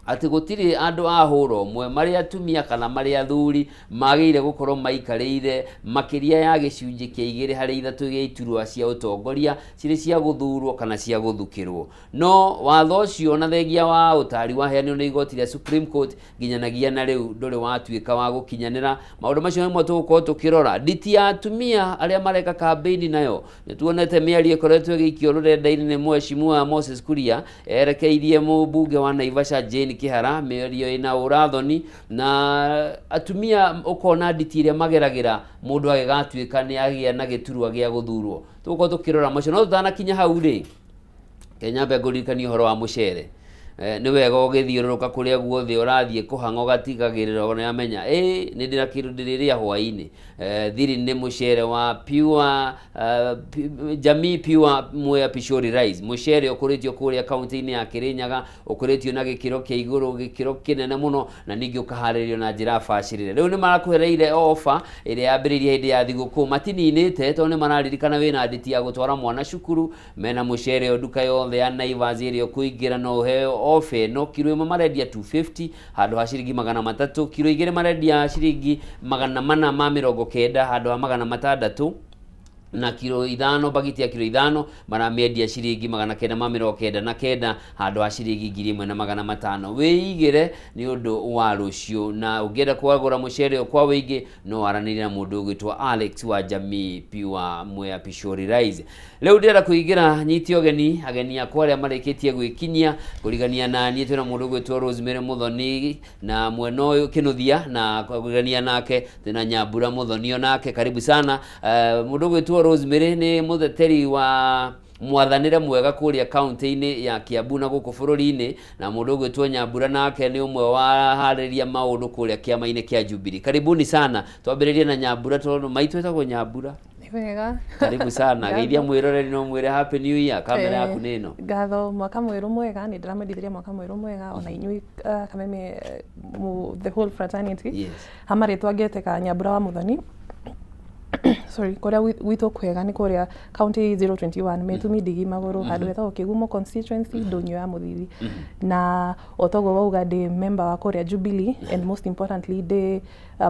Atĩ gũtirĩ andũ a hũra ũmwe, marĩ atumia kana marĩ athuri, magĩrĩire gũkorwo maikarĩire makĩria ya gĩcunjĩ kĩa igĩrĩ harĩ ithatũ gĩa iturwa cia ũtongoria, cirĩ cia gũthurwo kana cia gũthukĩrwo. No watho ũcio ona thengia wa ũtaari waheanirwo nĩ igoti rĩa Supreme Court nginyanagia na rĩu ndũrĩ watuĩka wa gũkinyanĩra. Maũndũ macio nĩmo tũgũkorwo tũkĩrora. Nditi ya atumia arĩa mareka kambĩini nayo, nĩ tuonete mĩario ĩkoretwo ĩgĩikio rũrenda-inĩ nĩ Mheshimiwa Moses Kuria erekeirie mũmbunge wa Naivasha Jane Kihara mĩario ĩna ũrathoni na atumia ũkona nditi ĩrĩa mageragĩra mũndũ agĩgatuĩka nĩ agĩa na gĩturwa gĩa gũthurwo. Tũgũkorwo tũkĩrora macio no tũtanakinya hau rĩ, Reke nyambe ngũririkanie ũhoro wa mũcere. Eh, nĩ wega ũgĩthiũrũrũka kũrĩa guothe ũrathiĩ kũhang'a ũgatigagĩrĩra nĩwamenya ĩ nĩ ndĩ na kĩndũ ndĩrĩrĩa hwaĩ-inĩ. Eh, thiri nĩ mũcere wa pure Jamii Pure Mwea Pishori Rice, mũcere ũkũrĩtio kũrĩa kaunti-inĩ ya Kĩrĩnyaga, ũkũrĩtio na gĩkĩro kĩa igũrũ, gĩkĩro kĩnene mũno, na ningĩ ũkaharĩrĩrio na njĩra bacĩrĩre. Rĩu nĩ marakũhereire ofa ĩrĩa yambĩrĩirie hĩndĩ ya thigũkũ, matininĩte tondũ nĩ mararirikana wĩna nditi ya gũtwara mwana cukuru, mena mũcere o nduka yothe ya Naivas ĩrĩa ũkũingĩra no ũheo ofa ĩno, kiro ĩmwe marendia 250 handũ ha ciringi 300, kiro igĩrĩ marendia ciringi 490 handũ ha 600, na kiro ithano, bagiti ya kiro ithano maramĩendia ciringi 999 handũ ha ciringi 1500. Wĩigĩre nĩ ũndũ wa rũciũ, na ũngĩenda kũgũra mũcere ũyũ kwa wĩingĩ no waranĩrie na mũndũ ũgwĩtwo Alex wa Jamii Pure Mwea Pishori Rice. Rĩu ndĩrenda kũingĩra nyite ũgeni ageni akwa arĩa marĩkĩtie gwĩkinyia kũrigania na niĩ. Twĩna mũndũ ũgwĩtwo Rosemary Muthoni na mwena ũyũ Kĩnuthia, na kũrigania nake twĩna Nyambura Muthoni onake, karibu sana. Mũndũ ũgwĩtwo Rosemary nĩ mũteteri wa mwathanĩre mwega kũrĩa kaunti-inĩ ya Kiambu na gũkũ bũrũri-inĩ, na mũndũ ũgwĩtwo Nyambura nake nĩ ũmwe wa harĩria maũndũ kũrĩa kĩama-inĩ kĩa Jubilee. Karibuni sana. Twambĩrĩrie na Nyambura tondũ maitũ etagwo Nyambura. Nĩ wega. Karibu sana. Geithia mwĩroreri no mwĩre happy new year. Kamera yaku nĩ ĩno. Ngatho, mwaka mwerũ mwega. Nĩ ndĩramwendithirie mwaka mwerũ mwega ona inyuĩ, Kameme, the whole fraternity. Ha marĩtwa ngetĩka Nyambura wa Muthoni. Sorry, kũrĩa gwitũ kwega nĩ kũrĩa county 021 Metumi Ndigi Magũrũ, handũ hetagwo Kĩgumo constituency, ndũnyũ ya Mũthithi. Na o toguo wauga, ndĩ member wa kũrĩa Jubilee and most importantly ndĩ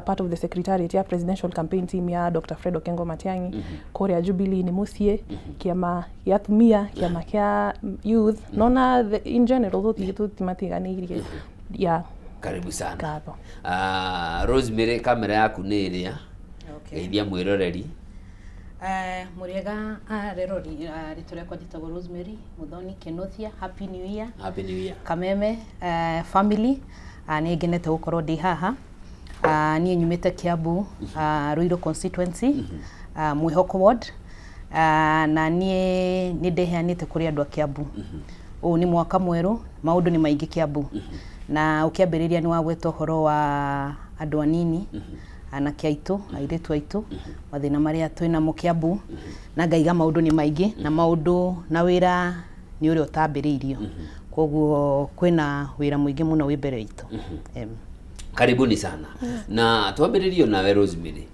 part of the secretariat ya presidential campaign team ya Dr. Fred Okengo Matiang'i. Kũrĩa Jubilee nĩ mũciĩ, kĩama gĩa atumia, kĩama kĩa youth, nona in general tũtimatiganĩirie, yeah. Karibu sana. Ngatho. Ah, Rosemary, kamera yaku nĩ ĩrĩa. Geithia mwĩroreri. Mũrĩega arerori, rĩtwa rĩakwa njĩtagwo Rosemary Muthoni Kĩnuthia. Happy New Year. Happy New Year. Kameme family, nĩ ngenete gũkorwo ndĩ haha. Niĩ nyumĩte Kiambu, Ruiru constituency, Mwĩhoko ward, na niĩ nĩ ndeheanĩte kũrĩ andũ a Kiambu. Ũyũ nĩ mwaka mwerũ, maũndũ nĩ maingĩ Kiambu, na ũkĩambĩrĩria nĩ wagweta ũhoro wa andũ anini, anake aitũ, airĩtu aitũ, mathĩna marĩa twĩnamo Kiambu, na ngaiga maũndũ nĩ maingĩ na maũndũ na wĩra nĩ ũrĩa ũtambĩrĩirio, koguo kwĩna wĩra mũingĩ mũno wĩ mbere itũ. Karibuni sana. Na twambĩrĩrie nawe Rosemary.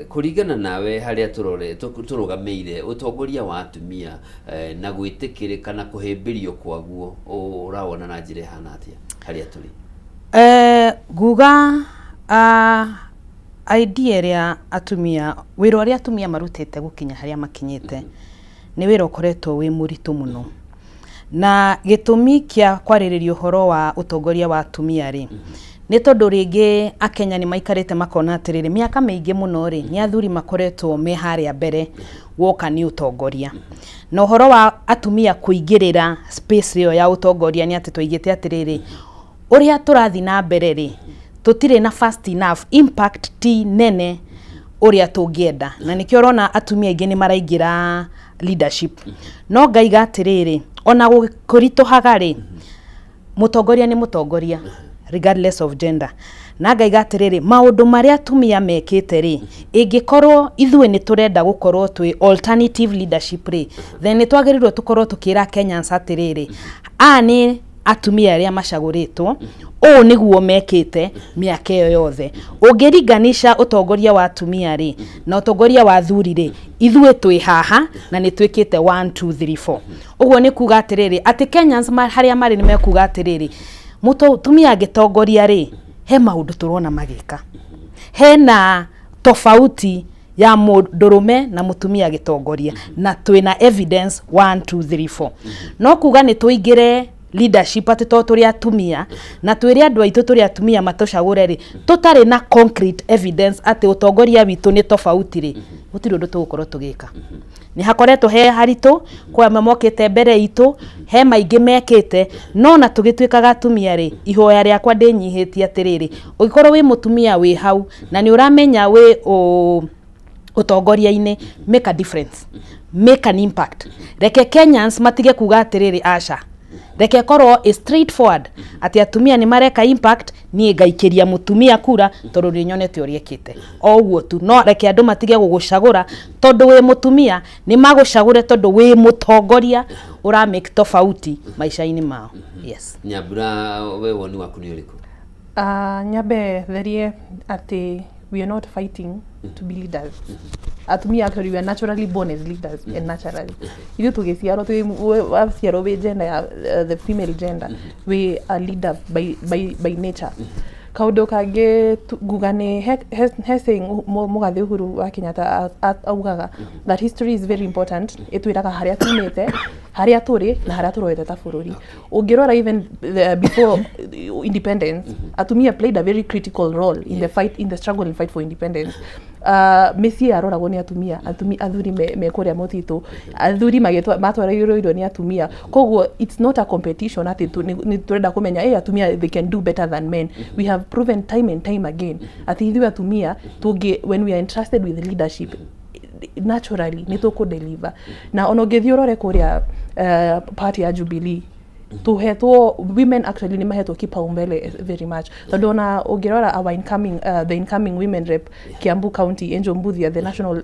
Kũringana nawe harĩa tũrore tũrũgamĩire ũtongoria wa atumia na gwĩtĩkĩrĩka na kũhĩmbĩrio kwaguo, ũrawona na njĩra ĩhana atĩa harĩa tũrĩ? Nguga idea ĩrĩa atumia, wĩra ũrĩa atumia marutĩte gũkinya harĩa makinyĩte nĩ wĩra ũkoretwo wĩ mũritũ mũno. Na gĩtũmi kĩa kwarĩrĩria ũhoro wa ũtongoria wa atumia rĩ, nĩ tondũ rĩngĩ Akenya nĩ maikarĩte makona atĩrĩrĩ, mĩaka mĩingĩ mũno rĩ, nĩ athuri makoretwo me harĩa mbere woka nĩ ũtongoria. Na ũhoro wa atumia kũingĩrĩra space ĩyo ya ũtongoria nĩ atĩ twaigĩte atĩrĩrĩ, ũrĩa tũrathiĩ na mbere rĩ, tũtirĩ na fast enough, impact ti nene ũrĩa tũngĩenda, na nĩkĩo ũrona atumia aingĩ nĩ maraingĩra leadership. No ngaiga atĩrĩrĩ, ona kũritũhaga rĩ, mũtongoria nĩ mũtongoria regardless of gender. Na ngaiga atĩrĩrĩ, maũndũ marĩa atumia mekĩte rĩ, ĩngĩkorwo ithuĩ nĩ tũrenda gũkorwo twĩ alternative leadership rĩ, then nĩ twagĩrĩirwo tũkorwo tũkĩra Kenyans atĩrĩrĩ, aya nĩ atumia arĩa macagũrĩtwo, ũũ nĩguo mekĩte mĩaka ĩyo yothe. Ũngĩringanisha ũtongoria wa atumia rĩ na ũtongoria wa athuri rĩ, ithuĩ twĩ haha na nĩ twĩkĩte 1 2 3 4. Ũguo nĩ kuga atĩrĩrĩ, atĩ Kenyans harĩa marĩ nĩ mekuga atĩrĩrĩ, Mũtumia angĩtongoria rĩ, he maũndũ tũrona magĩka, hena tofauti ya mũndũrũme na mũtumia agĩtongoria, na twĩna evidence 1 2 3 4. No kuga nĩ tũingĩre leadership atĩ to tũrĩ atumia na twĩre andũ aitũ tũrĩ atumia matũcagũre rĩ, tũtarĩ na concrete evidence atĩ ũtongoria witũ nĩ tofauti rĩ, gũtirĩ ũndũ tũgũkorwo tũgĩka. Nĩ hakoretwo he haritũ kwĩ amwe mokĩte mbere itũ, he maingĩ mekĩte, no na tũgĩtuĩkaga atumia rĩ, ihoya rĩakwa ndĩnyihĩtie atĩrĩrĩ, ũngĩkorwo wĩ mũtumia wĩ hau na nĩ ũramenya wĩ ũtongoria-inĩ, make a difference, make an impact. Reke Kenyans matige kuga atĩrĩrĩ, aca, reke korwo ĩ straightforward atĩ atumia nĩ mareka impact, niĩ ngaikĩria mũtumia kura tondũ nĩ nyonete ũrĩa ekĩte. O ũguo tu. No reke andũ matige gũgũcagũra tondũ wĩ mũtumia, nĩ magũcagũre tondũ wĩ mũtongoria ũra make tofauti maica-inĩ mao. Yes. Nyambura, we woni waku nĩ ũrĩkũ? Nyambe therie atĩ we are not fighting to be leaders. Atumia, actually, we are naturally born as leaders, and naturally ithuĩ tũgĩciarwo, waciarwo wĩ gender ya the female gender, we are leader by nature. Kaũndũ kangĩ nguga nĩ he saying mũgathe Uhuru wa Kenyatta augaga that history is very important, ĩtwĩraga harĩa tumĩte, harĩa tũrĩ na harĩa tũrorete ta bũrũri. Ũngĩrora even before independence, atumia played a very critical role in the fight, in the struggle and fight for independence. Mĩciĩ yaroragwo nĩ atumia, athuri me kũrĩa mũtitũ, athuri matwaragĩrwo irio nĩ atumia. Koguo it's not a competition atĩ nĩ tũrenda kũmenya atumia they can do better than men. We have proven time and time again atĩ ithuĩ atumia tũngĩ, when we are entrusted with leadership, naturally nĩ tũkũ deliver. Na ona ũngĩthiĩ ũrore kũrĩa party ya Jubilee, tuhetwo, women actually nĩ mahetwo kipaumbele very much, tondũ ona ũngĩrora our incoming the incoming women rep Kiambu County, Angel Mbuthia, the national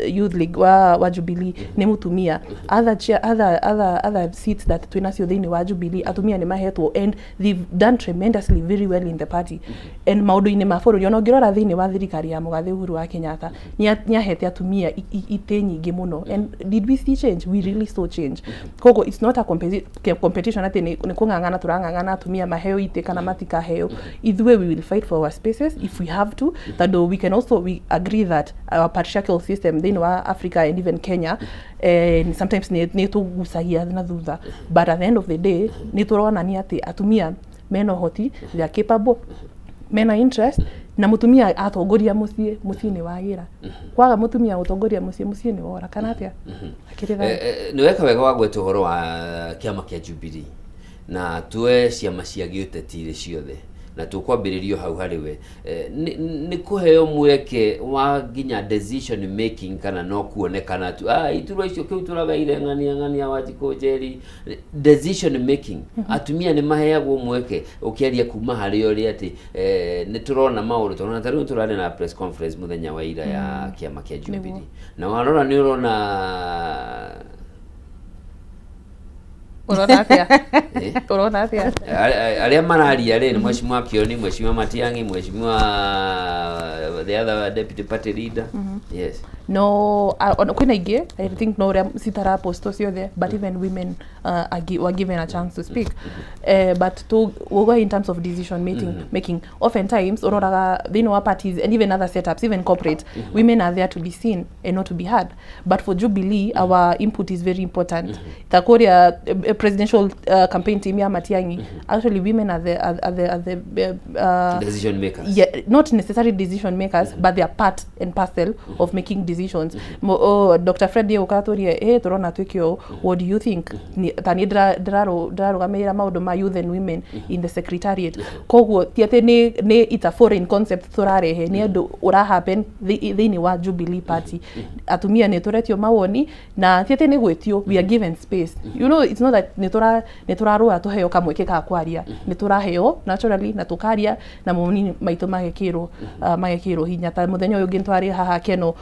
youth league wa Jubilee nĩ mũtumia. Other, chair, other seats that twĩnacio thĩinĩ wa Jubilee, atumia nĩ mahetwo and they've done tremendously very well in the party and maũndũ-inĩ ma bũrũri. Ona ũngĩrora thĩinĩ wa thirikari ya mũgathe Uhuru wa Kenyatta, nĩ ahete atumia itĩ nyingĩ mũno. And did we see change? We really saw change. Koguo it's not a competition atĩ nĩ kũng'ang'ana tũrang'ang'ana atumia maheo itĩ kana matikaheo. Ithuĩ we will fight for our spaces if we have to, tondũ we can also, we agree that our patriarchal system thĩinĩ wa Africa and even Kenya sometimes nĩ tũgucagia na thutha, but at the end of the day nĩ tũronania atĩ atumia mena ũhoti, they are capable, mena interest. Na mutumia atongoria muciĩ, muciĩ nĩ wagĩra. Kwaga mutumia gũtongoria muciĩ, muciĩ nĩ wora, kana atĩa? Akĩrĩ thayũ. Nĩ weka wega wa gweta ũhoro wa kĩama kĩa Jubilee, na tuoe ciama cia gĩũteti irĩ ciothe na tũkwambĩrĩrio hau harĩ we. Nĩ kũheo mweke wa nginya decision making kana no kuonekana tu iturwa icio kĩu tũragaire ng'ania ng'ania Wanjikũ Njeri? Decision making, atumia nĩ maheagwo mweke ũkĩaria kuma harĩ ũrĩa atĩ nĩ tũrona maũndũ, tũrona ta rĩu tũrarĩ na press conference mũthenya wa ira ya kĩama kĩa Jubilee, na warora nĩ ũrona. Ũrona atĩa? Eh? Ũrona atĩa? Arĩa mararia rĩ nĩ Mheshimiwa Kioni, Mheshimiwa Matiang'i, Mheshimiwa the other deputy party leader, yes. No, ona kwĩna ingĩ, I think, no ũrĩa citaraposto ciothe, but even women were given a chance to speak. But to uga in terms of decision making, oftentimes ũroraga thĩinĩ wa parties and even other setups, even corporate, women are there to be seen and not to be heard. But for Jubilee, our input is very important. Ta kũrĩa presidential campaign team ya Matiang'i, actually women are the Decision makers. Yeah, not necessarily decision makers, but they are part and parcel of making decisions. Oh, Dr. Fred ũkatũrie, hey, tũrona twĩke ũũ, what do you think? Ta niĩ ndĩrarũgamĩrĩra maũndũ ma youth and women in the secretariat. Koguo ti atĩ nĩ it's a foreign concept tũrarehe, nĩ ũndũ ũra happen thĩinĩ wa Jubilee Party. Atumia nĩ tũretio mawoni, na ti atĩ nĩ gwĩtio, we are given space. It's not that nĩ tũrarũa tũheo kamweke ka kwaria, nĩ tũraheo naturally na tũkaria na mawoni maitũ magekĩrwo hinya. Ta mũthenya ũyũ ũngĩ nĩtwarĩ haha Keno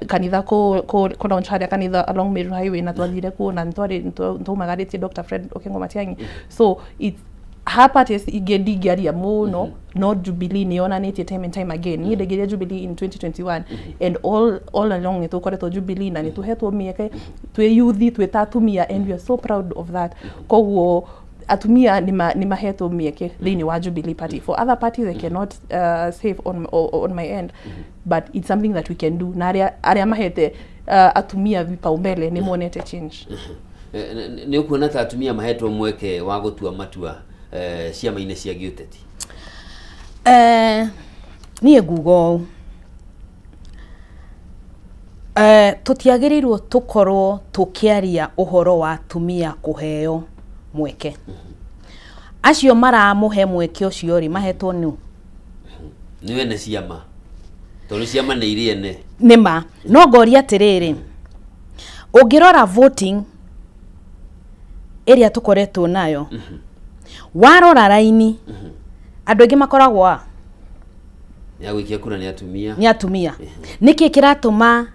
kanitha kũ launch harĩa kanitha along Meru Highway, na twathire kuo na nĩtwarĩ nĩtwaumagarĩtie Dr. Fred Okengo Matiang'i. So it's ha parties ingĩ ndingĩaria mũno, no Jubilee nĩ yonanĩtie time and time again. Niĩ ndaingĩrire Jubilee in 2021 and all along nĩ tũkoretwo Jubilee na nĩ tũhetwo mĩeke twĩ youth, twĩ ta atumia, and we are so proud of that. Koguo Atumia nĩ mahetwo mĩeke thĩinĩ wa Jubilee Party. For other parties, I cannot say on my end, but it's something that we can do, na arĩa mahete atumia vipaumbele nĩ monete change. Nĩ ũkuona ta atumia mahetwo mweke wa gũtua matua ciama-inĩ cia gĩũteti? Niĩ nguga ũũ, tũtiagĩrĩirwo tũkorwo tũkĩaria ũhoro wa atumia kũheo mweke. Acio maramũhe mweke ũcio rĩ, mahetwo nũ? Nĩ ene ciama, tondũ ciama nĩ irĩ ene. Nĩma no ngoria atĩrĩrĩ, ũngĩrora voting ĩrĩa tũkoretwo nayo, warora raini, andũ aingĩ makoragwo a Ya gũikia kura nĩ atumia. Nĩ atumia. Nĩkĩ kĩratũma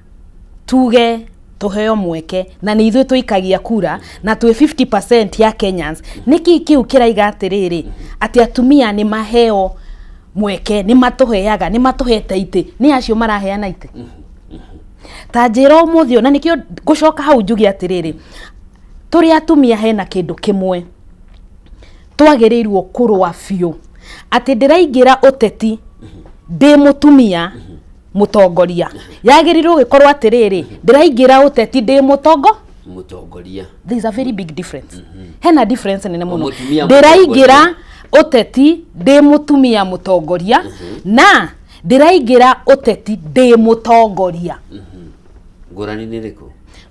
tuge tũheo mweke na nĩ ithuĩ tũikagia kura na twĩ 50% ya Kenyans? Nĩkĩ kĩu kĩraiga atĩrĩrĩ, atĩ atumia nĩ maheo mweke, nĩ matũheaga, nĩ matũhete itĩ? Nĩ acio maraheana itĩ? Ta njĩra ũmũthĩ ũyũ, na nĩkĩo ngũcoka hau njuge atĩrĩrĩ, tũrĩ atumia hena kĩndũ kĩmwe twagĩrĩirwo kũrũa biũ, atĩ ndĩraingĩra ũteti ndĩ mũtumia mũtongoria. Yagĩrĩirwo gĩkorwo atĩrĩrĩ, ndĩraingĩra ũteti ndĩ mũtongo Mũtongoria. There is a very big difference. Hena difference nene mũno. Mũtumia. Ndĩraingĩra ũteti ndĩ mũtumia mũtongoria na ndĩraingĩra ũteti ndĩ mũtongoria. Ngũrani nĩ ĩrĩkũ?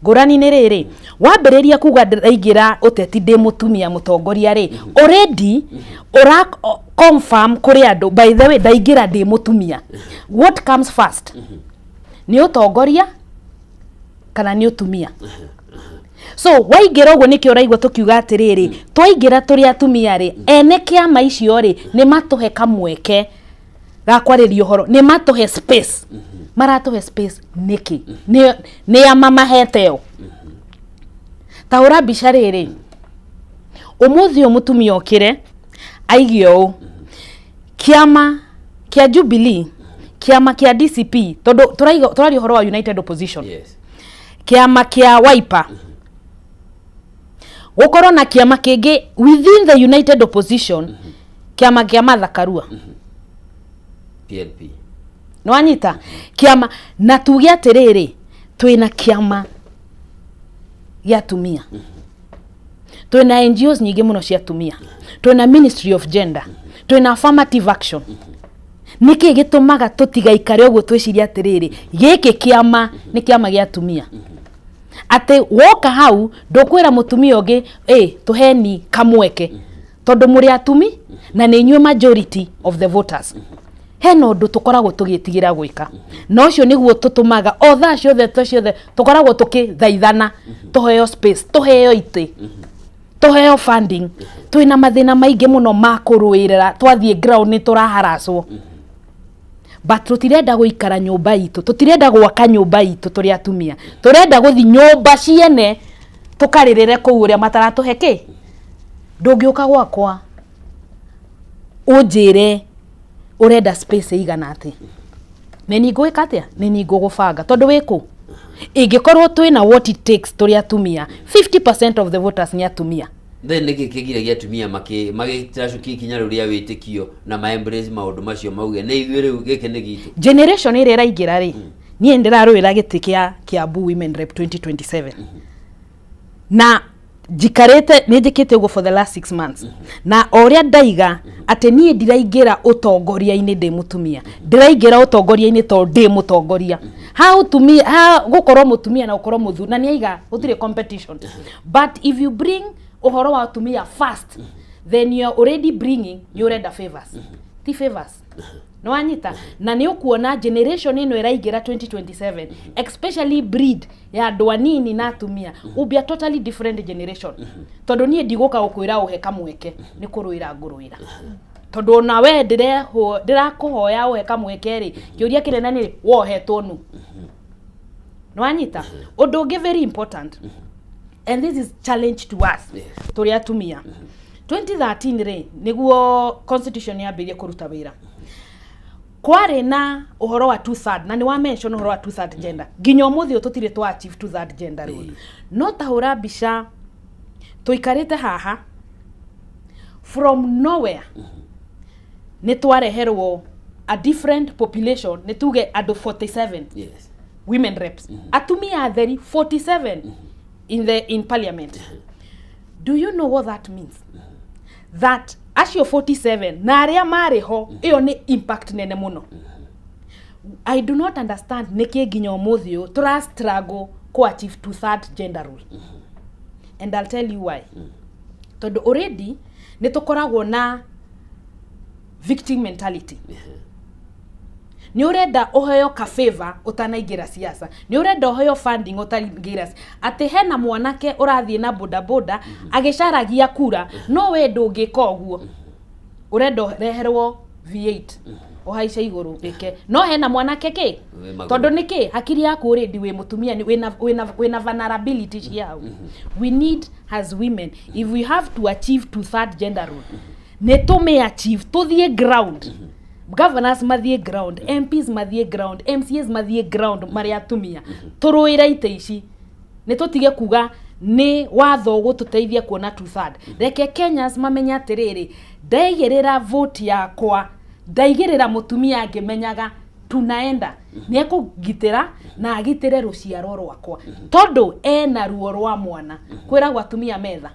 Ngũrani nĩ rĩrĩ, wambĩrĩria kuga ndĩraingĩra ũteti ndĩ mũtumia mũtongoria rĩ, already ũra confirm kũrĩ andũ, by the way, ndaingĩra ndĩ mũtumia. What comes first, nĩ ũtongoria kana nĩ ũtumia? So waingĩra ũguo, nĩkĩo ũraigua tũkiuga atĩrĩrĩ, twaingĩra tũrĩ atumia rĩ, ene kĩama icio rĩ, nĩ matũhe kamweke ga kwarĩria ũhoro, nĩ matũhe space. Maratũhe space nĩkĩ? Nĩ ama mahete o ta hũra mbica rĩrĩ, ũmũthĩ ũyũ mũtumia okĩre aige ũũ, kĩama kĩa Jubilee, kĩama kĩa DCP, tondũ tũraria ũhoro wa United Opposition, kĩama kĩa Wiper, gũkorwo na kĩama kĩngĩ within the United Opposition, kĩama kĩa Martha Karua. PLP. Nĩwanyita kĩama, na tuge atĩrĩrĩ, twĩna kĩama gĩa atumia, twĩna NGOs nyingĩ mũno cia atumia, twĩna Ministry of Gender, twĩna affirmative action. Nĩkĩ gĩtũmaga tũtigaikare ũguo twĩcirie atĩrĩrĩ, gĩkĩ kĩama nĩ kĩama gĩa atumia, atĩ woka hau ndũkwĩra mũtumia ũngĩ, ĩ tũheni kamweke, tondũ mũrĩ atumi na nĩ inyuĩ majority of the voters? Hena ũndũ tũkoragwo tũgĩtigĩra gwĩka, na ũcio nĩguo tũtũmaga o thaa ciothe tũ ciothe tũkoragwo tũkĩthaithana tũheo space, tũheo itĩ, tũheo funding. Twĩna mathĩna maingĩ mũno ma kũrũĩrĩra. Twathiĩ ground nĩ tũraharacwo, but tũtirenda gũikara nyũmba itũ, tũtirenda gwaka nyũmba itũ tũrĩ atumia, tũrenda gũthi nyũmba ciene tũkarĩrĩre kũu ũrĩa mataratũhe kĩ. Ndũngĩũka gwakwa ũnjĩre ũrenda space ĩigana atĩ, nĩ ni ngwĩka atĩa, nĩ ni ngũgũbanga, tondũ wĩkũ ingĩkorwo twĩna what it takes tũrĩ atumia. 50% of the voters nĩ atumia. Then nĩkĩ kĩgiragia atumia magĩtacũkia ikinya rĩu rĩa wĩtĩkio na ma embrace maũndũ macio, mauge nĩ ithuĩ rĩu, gĩkĩ nĩ gitũ? Generation ĩrĩa ĩraingĩra rĩ, niĩ ndĩrarũĩra gĩtĩ kĩa Kiambu Women Rep 2027, na njikarĩte nĩ njĩkĩte ũguo for the last 6 months, na o ũrĩa ndaiga atĩ niĩ ndiraingĩra ũtongoria-inĩ ndĩ mũtumia, ndĩraingĩra ũtongoria-inĩ tondũ ndĩ mũtongoria. Ha ũtumia, ha gũkorwo mũtumia na gũkorwo mũthuri, na nĩ aiga gũtirĩ competition, but if you bring ũhoro wa atumia first, then you are already bringing, nĩ ũrenda favors, ti favors. Nĩ wanyita? Na nĩ ũkuona generation ĩno ĩraingĩra 2027, especially breed ya andũ anini na atumia, will be a totally different generation, tondũ niĩ ndigũka gũkwĩra ũhe kamweke, nĩ kũrũĩra ngũrũĩra, tondũ ona we ndĩrakũhoya ũhe kamweke rĩ, kĩũria kĩnene nĩ wohetwo nu. Nĩ wanyita? Ũndũ ũngĩ very important, and this is challenge to us tũrĩ atumia, 2013 rĩ, nĩguo constitution yambĩrĩrie kũruta wĩra, kwarĩ na ũhoro wa two third, na nĩ wa mention ũhoro wa two third gender. Nginya ũmũthĩ ũyũ tũtirĩ twa achieve two third gender rule. No ta hũra mbica tũikarĩte haha. From nowhere nĩ twareherwo a different population, nĩ tuge andũ 47 women reps, atumia atheri 47 in parliament. Do you know what that means? That acio 47 na arĩa marĩ ho, ĩyo nĩ impact nene mũno. I do not understand nĩkĩ nginya ũmũthĩ ũyũ tũra struggle ku achieve two third gender rule, and I'll tell you why. Tondũ already nĩ tũkoragwo na victim mentality. Nĩ ũrenda ũheo ka favor ũtanaingĩra siasa, nĩ ũrenda ũheo funding ũtanaingĩra, atĩ hena mwanake ũrathiĩ na bodaboda agĩcaragia kura, no we ndũngĩka ũguo, ũrenda ũreherwo V8 ũhaice igũrũ wĩke, no hena mwanake kĩ Wĩ magũrũ. Tondũ nĩkĩ hakiri yaku already wĩ mũtumia wĩna vulnerability ciao. We need, as women, if we have to achieve two third gender rule, nĩ tũmĩ achieve, tũthiĩ ground, governors mathiĩ ground, MPs mathiĩ ground, MCAs mathiĩ ground, marĩa atumia tũrũĩre itĩ ici. Nĩ tũtige kuga nĩ watho ũgũtũteithia kuona two third. Reke Kenyans mamenye atĩrĩrĩ, ndaigĩrĩra vote yakwa, ndaigĩrĩra mũtumia ngĩmenyaga tunaenda nĩ ekũgitĩra na agitĩre rũciaro rwakwa, tondũ ena ruo rwa mwana. Kwĩragwo atumia metha,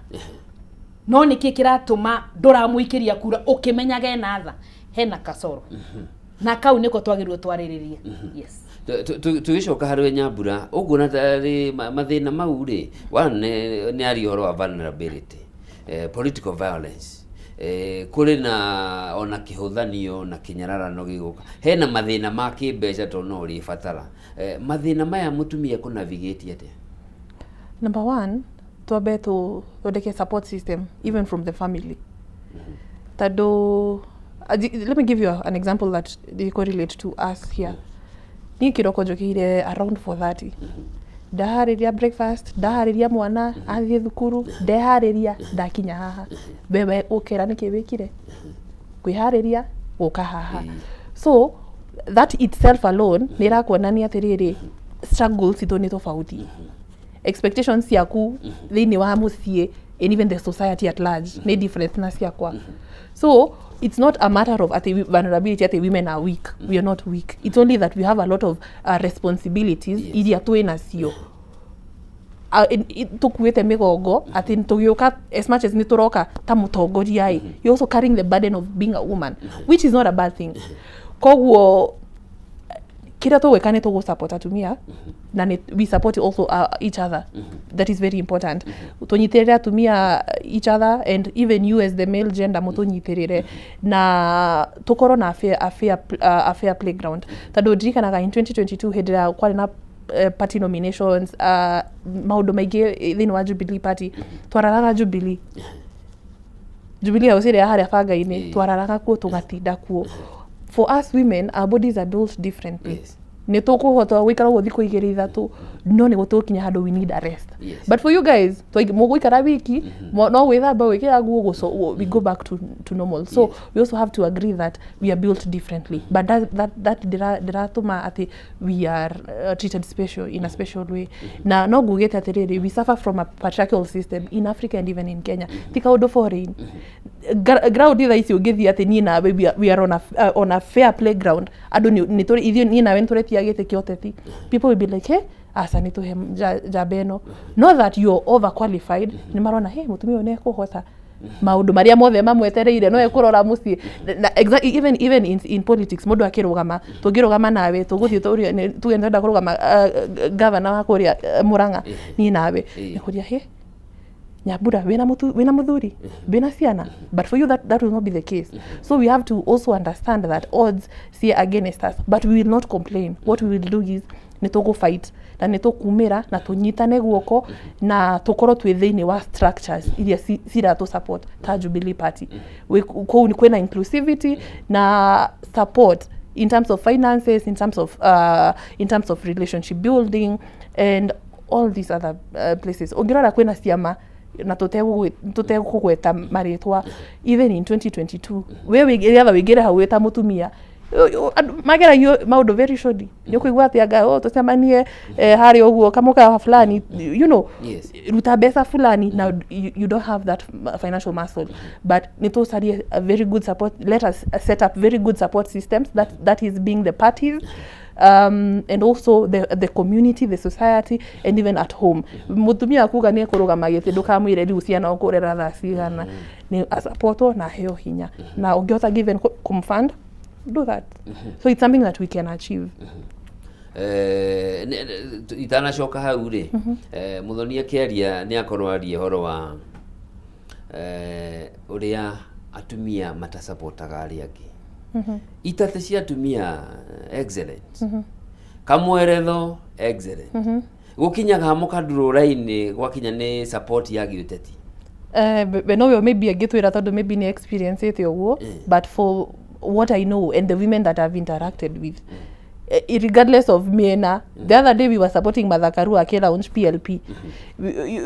no nĩkĩ kĩratũma ndũramũikĩria kura ũkĩmenyaga ena tha? Hena kasoro na kau nĩko twagĩrĩirwo twarĩrĩrie, yes. Tũgĩcoka harĩ we Nyambura, ũguona tarĩ mathĩna mau rĩ, one nĩ aria ũhoro wa vulnerability, political violence, kũrĩ na ona kĩhũthanio na kĩnyararano gĩgũka, hena mathĩna ma kĩmbeca tondũ no ũrĩbatara. Mathĩna maya mũtumia kũ navigate atĩa? Number one, twambe tuthondeke support system even from the family, tondũ let me give you an example that they correlate to us here. Niĩ kĩroko njũkĩire around 4:30, ndaharĩria breakfast, ndaharĩria mwana athiĩ thukuru, ndeharĩria, ndakinya haha. Wewe ũkera nĩkĩ wĩkire kwĩharĩria gũka haha? So that itself alone nĩ ĩrakuonania atĩrĩrĩ, struggles citũ nĩ tofauti, expectations ciaku thĩinĩ wa mũciĩ and even the society at large nĩ different na ciakwa. So it's not a matter of ati vulnerability, ati women are weak. We are not weak. It's only that we have a lot of responsibilities iria twĩ nacio tukuĩte mĩgongo, atĩ tũgĩũka, as much as nĩ tũroka ta mũtongoria ĩ, you're also carrying the burden of being a woman, which is not a bad thing. Koguo kĩrĩa tũgwĩka nĩ tũgũ support atumia na nĩ we support also each other. That is very important. Tũnyitĩrĩre atumia each other, and even you as the male gender mũtũnyitĩrĩre na tũkorwo na a fair playground, tondũ ndirikanaga in 2022 hĩndĩ ĩrĩa kwarĩ na party nominations, maũndũ maingĩ thĩinĩ wa Jubilee Party, twararaga Jubilee House ĩrĩa harĩa banga-inĩ. Twararaga kuo, tũgatinda kuo. For us women, our bodies are built differently. Nĩ tũkũhota gũikara ũguo thikũ igĩrĩ ithatũ, no nĩ gũtũkinya handũ we need a rest. But for you guys, mũgũikara wiki, no gwĩthamba, gwĩkĩra nguo, we go back to normal. So we also have to agree that we are built differently, but that ndĩratũma atĩ we are treated special in a special way. Na no ngugĩte atĩrĩrĩ, we suffer from a patriarchal system in Africa and even in Kenya. Ti kaũndũ foreign. Ground thaa ici ũngĩthiĩ atĩ niĩ nawe we are on a fair playground, andũ nĩ tũrĩ ithuĩ niĩ nawe nĩ tũretia gĩtĩ kĩa ũteti, people will be like, "Hey, aca, nĩ tũhe njamba ĩno." Not that you're overqualified, nĩ marona, "Hey, mũtumia ũyũ nĩ ekũhota maũndũ marĩa mothe mamwetereire, no ekũrora mũciĩ." Na even in politics, mũndũ akĩrũgama, tũngĩrũgama nawe, tũgũthiĩ tuge nĩtũrenda kũrũgama governor wa kũrĩa Murang'a, niĩ nawe, nĩ kũria, "He, Nyambura, wĩna mũtu, wĩna mũthuri, wĩna ciana?" But for you that will not be the case. So we have to also understand that odds see against us, but we will not complain. What we will do is nĩ tũgũ fight na nĩ tũkumĩra na tũnyitane guoko na tũkorwo twĩ thĩinĩ wa structures iria ciratũ support ta Jubilee Party. Kũu kwĩna inclusivity na support in terms of finances, in terms of relationship building and all these other places. Ũngĩrora kwĩna ciama na tũtegũgweta marĩtwa, even in 2022 we rĩatha wĩingĩre hau wĩ ta mũtumia. Andũ mageragio maũndũ very shoddy. Nĩ ũkũigua atĩ anga, oh, tũcemanie harĩa ũguo kamũkawa fulani, ruta mbeca fulani na you don't have that financial muscle, but nĩ tũcarie a very good support. Let us set up very good support systems, that is being the parties and also the community, the society, and even at home. Mutumia akuga nĩ ekũrũgama gĩtĩ, ndũkamwĩre rĩu ciana ũkũrera thaa cigana. Nĩ asupportwo na aheo hinya, na ũngĩhota given kumfund, do that. So it's something that we can achieve. Itanacoka hau rĩ, Muthoni akĩaria nĩ akorwo aria ũhoro wa ũrĩa atumia matasapotaga arĩa angĩ. Itatĩ cia atumia, excellent. Kamweretho, excellent. Gũkinyaga mũkandurũra-inĩ gwakinya nĩ support ya gĩũteti. We nowe maybe angĩtwĩra, tondũ maybe nĩ experience ĩte ũguo, but for what I know and the women that I've interacted with, regardless of mĩena, the other day we were supporting Martha Karua akĩ launch PLP,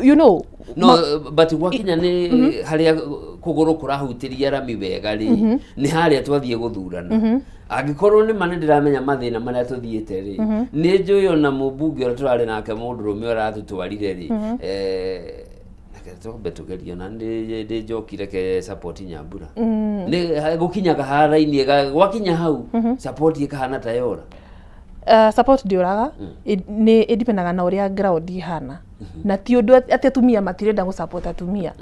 you know. No, but gwakinya nĩ harĩa kũgũrũ kũrahutĩria rami wega rĩ, nĩ harĩa twathiĩ gũthurana. Angĩkorwo nĩ ma nĩ ndĩramenya mathĩna marĩa tũthiĩte rĩ, nĩ njũĩ ona mũmbunge ũrĩa tũrarĩ nake, mũndũrũme ũratũtwarire rĩ, reke twambe tũgerie ona ndĩ njoki, reke support Nyambura. Nĩ gũkinyaga haraini gwakinya hau support ĩkahana ta yora. Support ndĩũraga. Nĩ ĩdipendaga na ũrĩa ground ihana, na ti ũndũ atĩ atumia matirenda gũ support atumia.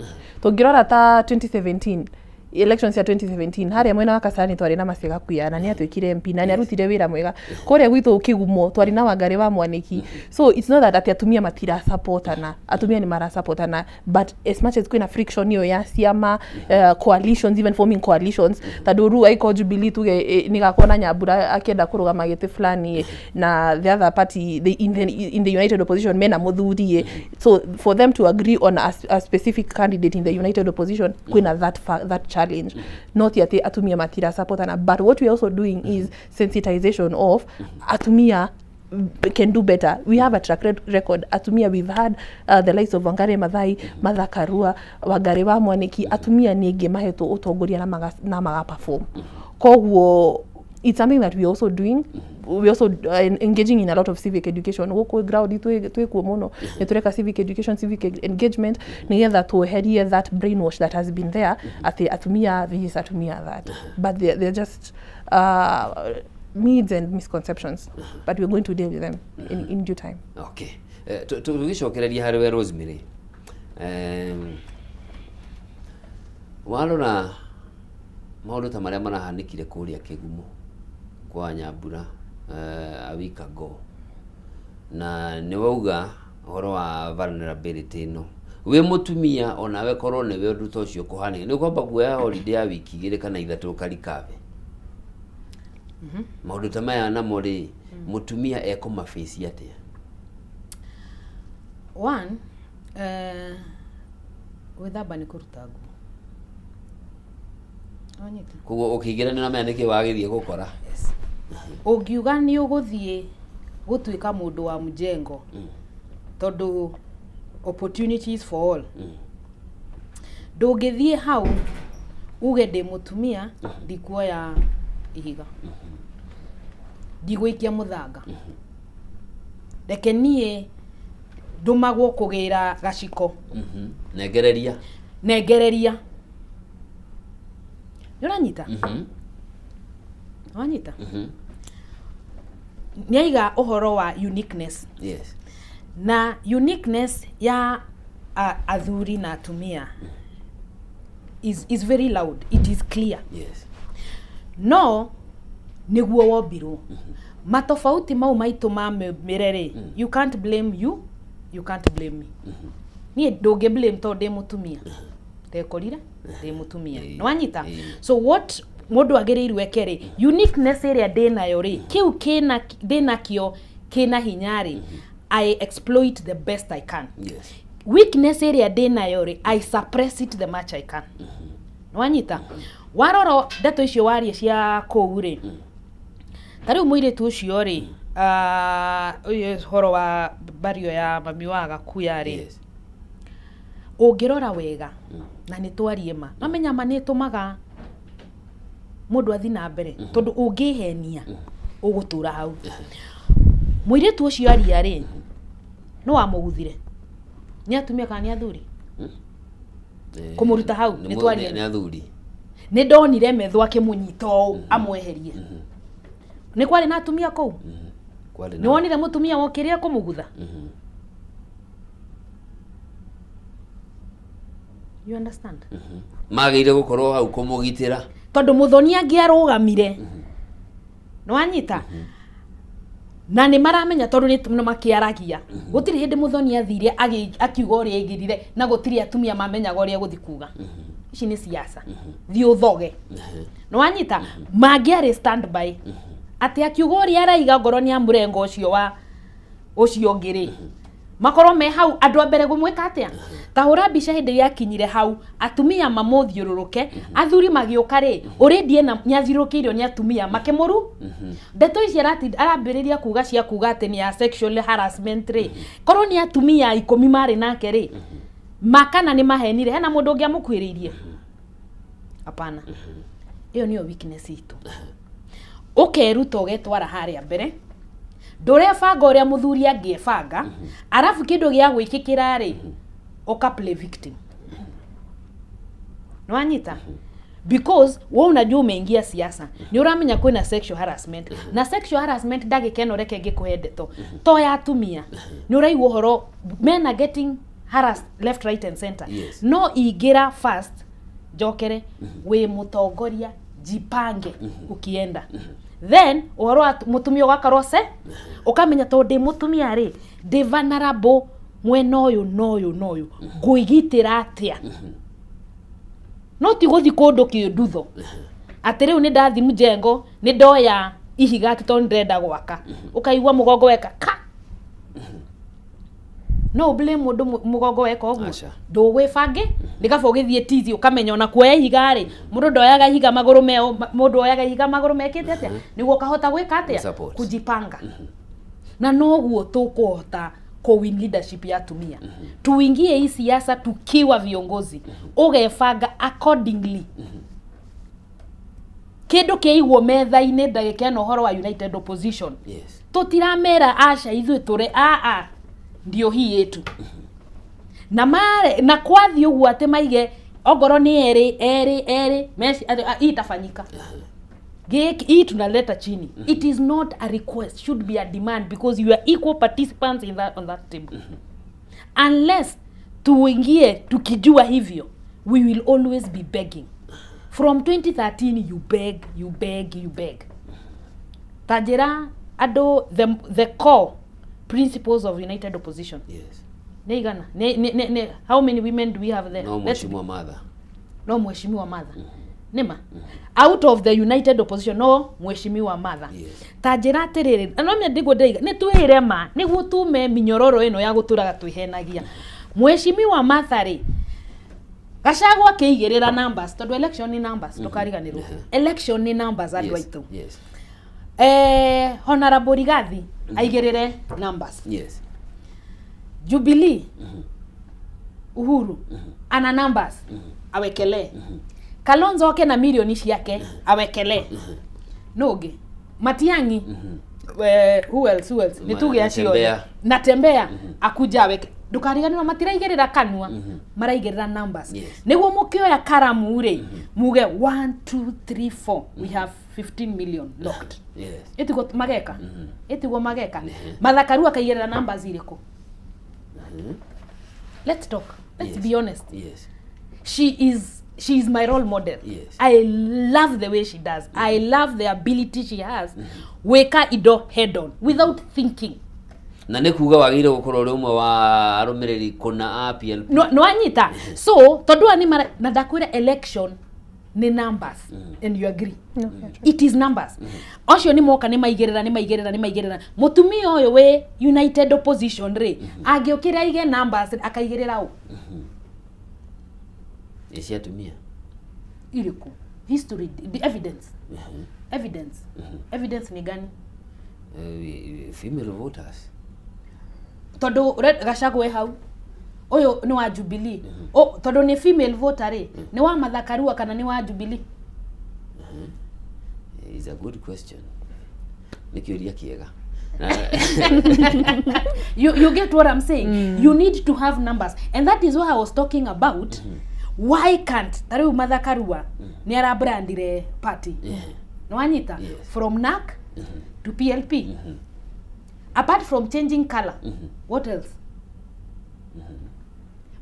Tũngĩrora ta 2017 elections ya 2017, harĩa mwena wa Kasarani twarĩ na Maciga Kuya na nĩ atuĩkire MP na nĩ arutire wĩra mwega. Kũrĩa gwitũ Kĩgumo twarĩ na Wangari wa Mwaniki. So it's not that atĩ atumia matirasupportana. Atumia nĩ marasupportana, but as much as kwĩna friction ĩyo ya ciama, coalitions, even forming coalitions, tondũ rĩu angĩkorwo Jubilee tuge nĩ gakorwo na Nyambura akĩenda kũrũgama gĩtĩ fulani, na the other party, in the united opposition mena mũthuri, so for them to agree on a specific candidate in the united opposition, kwĩna that challenge. Not atĩ atumia matirasupportana, but what we are also doing is sensitization of atumia can do better. We have a track record. Atumia, we've had the likes of Wangari Maathai, Martha Karua, Wangari wa Mwaniki. Atumia nĩ aingĩ mahetwo ũtongoria na maga perform. Koguo it's something that we are also doing. We also engaging in a lot of civic education gũkũ ground. Twĩkuo mũno, nĩ tũreka civic education, civic engagement, nĩgetha tweherie that brainwash that has been there atĩ atumia this, atumia that, but they're just needs and misconceptions, but we're going to deal with them in due time. Okay. Tũgĩcokereria harĩ we Rosemary, warora maũndũ ta marĩa marahanĩkire kũrĩa Kĩgumo kwa Nyambura a week ago, na nĩ wauga ũhoro wa vulnerability ĩno, wĩ mũtumia onawe korwo nĩwe ũndũ ta ũcio kũhanĩka, nĩ ũkwamba kuoya holiday ya wiki 2 kana 3 ũkarikabe maũndũ ta maya namo rĩ, mũtumia ekũmabaci atĩa? One, gwĩthamba nĩ kũruta nguo. Wanyita? Koguo ũkĩingĩra nĩ ũramenya nĩkĩ wagĩthiĩ gũkora. Yes. Ũngiuga nĩ ũgũthiĩ gũtuĩka mũndũ wa mjengo, tondũ opportunities for all, ndũngĩthiĩ hau uge ndĩ mũtumia, ndikuoya ihiga, ndigũikia mũthanga, reke niĩ ndũmagwo kũgĩra gaciko. Nengereria. Nengereria. Nĩ ũranyita? Wanyita? Nĩ aiga ũhoro wa uniqueness. Na uniqueness ya athuri na atumia is very loud, it is clear. No nĩguo wombirwo matofauti mau maitũ ma mĩre rĩ, you can't blame you, you can't blame me. Niĩ ndũngĩ blame tondũ ndĩ mũtumia, ndekorire ndĩ mũtumia. Nĩwanyita? Ĩĩ. So what mũndũ agĩrĩirwo eke rĩ, uniqueness ĩrĩa ndĩnayo rĩ, kĩu kĩna ndĩnakĩo kĩna hinya rĩ, I exploit the best I can. Weakness ĩrĩa ndĩnayo rĩ, I suppress it the much I can. Nĩwanyita? Warora ndeto icio waria cia kũu rĩ, ta rĩu mũirĩtu ũcio rĩ, ũyũ ũhoro wa bario ya mami wa Gakuya rĩ, ũngĩrora wega na nĩ twarie ma, mamenya ma nĩ ĩtũmaga Mũndũ athi na mbere, tondũ ũngĩhenia ũgũtũra hau. Mũirĩtu ũcio aria rĩ, nĩ wamũguthire? Nĩ atumia kana nĩ athuri? Kũmũruta hau, Nĩ nĩ twaria. Nĩ athuri. Nĩ ndonire metho akĩmũnyita ũũ amweherie. Nĩ kwarĩ na atumia kũu? Kwarĩ Nĩ wonire mũtumia wokĩrĩe kũmũgutha? You understand? Magĩrĩire gũkorwo hau kũmũgitĩra. Tondũ Mũthoni angĩarũgamire, nĩ wanyita, na nĩ maramenya, tondũ nĩ makĩaragia, gũtirĩ hĩndĩ Mũthoni athire akiuga ũrĩa aigĩrire, na gũtirĩ atumia mamenyaga ũrĩa egũthiĩ kuga. Ici nĩ siasa, thiĩ ũthoge. Nĩ wanyita? Mangĩarĩ stand by atĩ akiuga ũrĩa araiga, ngorwo nĩ amũrengo ũcio wa ũcio ũngĩ rĩ, makorwo me hau andũ a mbere gũmwĩka atĩa? Ta hũra mbica hĩndĩ ĩrĩa akinyire hau, atumia mamũthiũrũrũke, athuri magĩũka rĩ, already ena nĩ athiũrũrũkĩirio nĩ atumia makĩmũru. Ndeto ici arambĩrĩria kuga cia kuga atĩ nĩ ya sexual harassment rĩ, korwo nĩ atumia 10 marĩ nake rĩ, makana nĩ mahenire, hena mũndũ ũngĩ amũkuhĩrĩirie? Hapana. Ĩyo nĩyo weakness itũ. Ũkeruta ũgetwara harĩa mbere, ndũrebanga ũrĩa mũthuri angĩebanga, arabu kĩndũ gĩa gwĩkĩkĩra rĩ, ũka play victim. Nĩwanyita? Because we unajua umeingia siasa, nĩ ũramenya kwĩna sexual harassment, na sexual harassment ndagĩka ĩno, reke ngĩkũhe ndeto to ya atumia, nĩ ũraigua ũhoro men are getting harassed left, right and center. No ingĩra first njokere wĩ mũtongoria, jipange ukienda, then ũhoro wa mũtumia ũgakorwo se ũkamenya tondũ ndĩ mũtumia rĩ, ndĩ vulnerable mwena ũyũ na ũyũ na ũyũ, ngwĩgitĩra atĩa? No ti gũthi kũndũ kĩndutho atĩ rĩu nĩ ndathi mjengo, nĩ ndoya ihiga atĩ tondũ ndĩrenda gwaka, ũkaigua mũgongo weka ka. No blame mũndũ mũgongo weka ũguo? Aca. Ndũgwĩbange, nĩ kaba ũgĩthiĩ tizi ũkamenya ona kuoya ihiga rĩ, mũndũ ndoyaga ihiga magũrũ me mũndũ oyaga ihiga magũrũ mekĩte atĩa, nĩguo ũkahota gwĩka atĩa? Support. Kujipanga. Na noguo tũkũhota kũwin leadership ya atumia, tuingie hii siasa tukiwa viongozi, ũgebanga accordingly. Kĩndũ kĩaigwo metha-inĩ ndagĩka ĩno, ũhoro wa united opposition, tũtiramera aca, ithuĩ tũre aa ndio hii yetu na mare na kwathiĩ ũguo atĩ maige ongorwo nĩ erĩ erĩ erĩ atĩ, ah, hii itafanyika gĩkĩ, hii tunaleta chini. It is not a request, should be a demand, because you are equal participants in that, on that table. Unless tuingie tukijua hivyo, we will always be begging. From 2013 you beg, you beg, you beg. Ta njĩra andũ the core principles of united opposition nĩ igana nĩ how many women do we have there? No Mheshimiwa Martha. No Mheshimiwa Martha. Nĩma out of the united opposition, no Mheshimiwa Martha. Ta njĩra atĩrĩrĩ, no mĩ ndiguo ndĩiga nĩ twĩre ma nĩguo tume minyororo ĩno ya gũtũraga twĩhenagia. Mheshimiwa Martha rĩ, Gachagua akĩigĩrĩra numbers, tondũ election nĩ numbers, ndũkariganĩrwo election nĩ numbers, andũ aitũ. Honorable Rigathi aigĩrĩre numbers. Jubilee, Uhuru ana numbers awekelee. Kalonzo oke na milioni ciake awekelee. No ũngĩ Matiang'i, who else, who else? Nĩ tuge acio Natembea. Natembea akuja aweke. Ndũkariganĩrwo matiraigĩrĩra kanua, maraigĩrĩra numbers. Nĩguo mũkĩoya karamu rĩ, muge 1 2 3 4, we have 15 million locked. Ĩtiguo mageka? Ĩtiguo mageka? Mathakaru akaigĩrĩra numbers irĩkũ? Let's talk, let's be honest. She is my role model. I love the way she does. I love the ability she has gwĩka indo head on without thinking. Na nĩ kuga wagĩrĩire gũkorwo ũrĩ ũmwe wa arũmĩrĩri kũna a PLP. No no anyita so tondu aya nĩ mara na ndakwĩra election nĩ numbers, and you agree? No, yeah, true. It is numbers. Acio nĩ moka, nĩ maigĩrĩra, nĩ maigĩrĩra, nĩ maigĩrĩra. Mũtumia ũyũ wĩ united opposition rĩ, angĩũkĩra aige numbers, akaigĩrĩra ũ? Nĩ cia atumia. Irĩkũ? History, the evidence, evidence, evidence nĩ gani? Female voters. Tondũ Gachagua e hau, ũyũ nĩ wa Jubilee. O, tondũ nĩ female voter rĩ, nĩ wa Martha Karua kana nĩ wa Jubilee? Is a good question. Nĩ kĩũria kĩega. You get what I'm saying? You need to have numbers, and that is what I was talking about. Why can't ta rĩu Martha Karua nĩ arabrandire party, nĩwanyita? Yes. From NARC to PLP, apart from changing color, what else?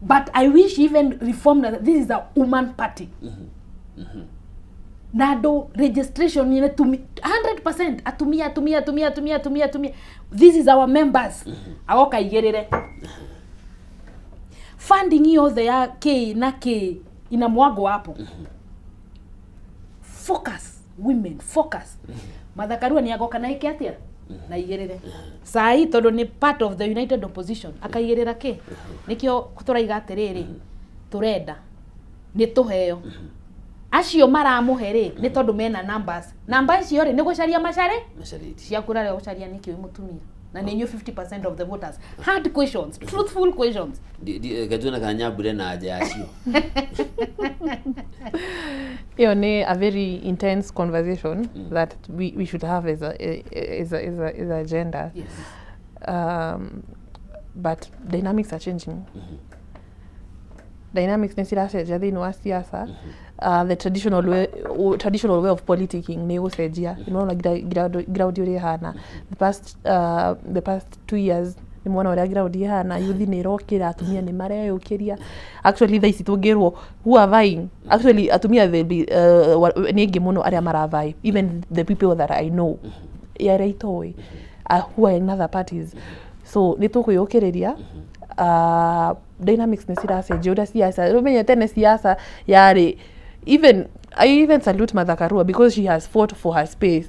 But I wish even reformed that this is a woman party na andũ registration nĩ 100% atumia, atumia, atumia, atumia, atumia, atumia. This is our members. Agoka igĩrĩre funding yothe ya K na K inamwagwo hapo. Focus women, focus. Martha Karua nĩ agoka na ĩke atĩa na igĩrĩre sai, tondũ nĩ part of the united opposition, akaigĩrĩra kĩ? Nĩkĩo tũraiga atĩrĩrĩ, tũrenda nĩ tũheo acio maramũhe rĩ, nĩ tondũ mena numbers. Namba icio rĩ, nĩ gũcaria macarĩ. Macarĩtie. Ciaku rarĩa gũcaria nĩkĩ wĩ mũtumia na nĩ inyuĩ 50% of the voters? Hard questions, truthful questions. Reke tuone kana Nyambure na anja yacio. Ĩyo nĩ a very intense conversation that we should have as a agenda. But dynamics are changing. Dynamics nĩ ciracenjia thĩinĩ wa siasa. The traditional way of politicking nĩ gũcenjia. Nĩmwona ground ũrĩa ĩhana the past 2 years, nĩmwona ũrĩa ground ĩhana. Youth nĩ ĩrokĩra, atumia nĩ mareyũkĩria. Actually, thaa ici tũngĩrwo who are vying, actually atumia they'll be nĩ aingĩ mũno arĩa maravie. Even the people that I know, arĩa itoĩ, who are in other parties. So nĩ tũkwĩyũkĩrĩria. Dynamics nĩ ciracenjia ũrĩa siasa, ũmenye tene siasa yarĩ. Even I even salute Martha Karua because she has fought for her space.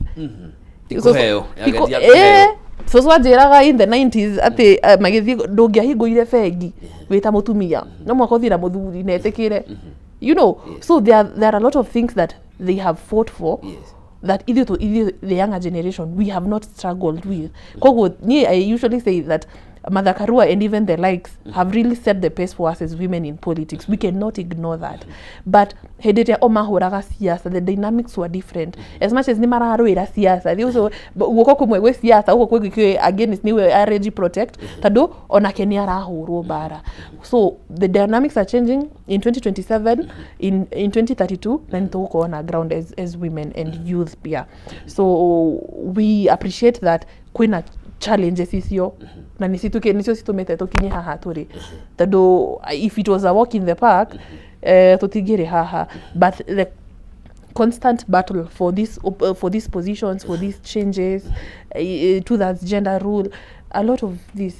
Ti kũheo, yageria kũheo. Cũcũ anjĩraga in the 90s atĩ magĩthiĩ ndũngĩahingũire bengi wĩ ta mũtumia, no mũhaka ũthiĩ na mũthuri na etĩkĩre. So there are a lot of things that they have fought for that ithuĩ ithuĩ the younger generation we have not struggled with. Koguo niĩ I usually say that Martha Karua and even the likes have really set the pace for us as women in politics. We cannot ignore that. But hĩndĩ ĩrĩa o mahũraga siasa, the dynamics were different. As much as nĩ mararũĩra siasa, they also guoko kũmwe gwĩ siasa, gũkũ kwĩngĩ kwĩ against, nĩwe areji protect tondũ onake nĩ arahũrwo mbara. So the dynamics are changing in 2027, in 2032, na nĩ tũgũkorwo na ground as women and youth pia. So we appreciate that kwĩna challenges icio na nĩcio citũmĩte tũkinye haha tũrĩ, tondũ if it was a walk in the park, tũtingĩrĩ haha. But the constant battle for these positions, for these changes, to that gender rule, a lot of this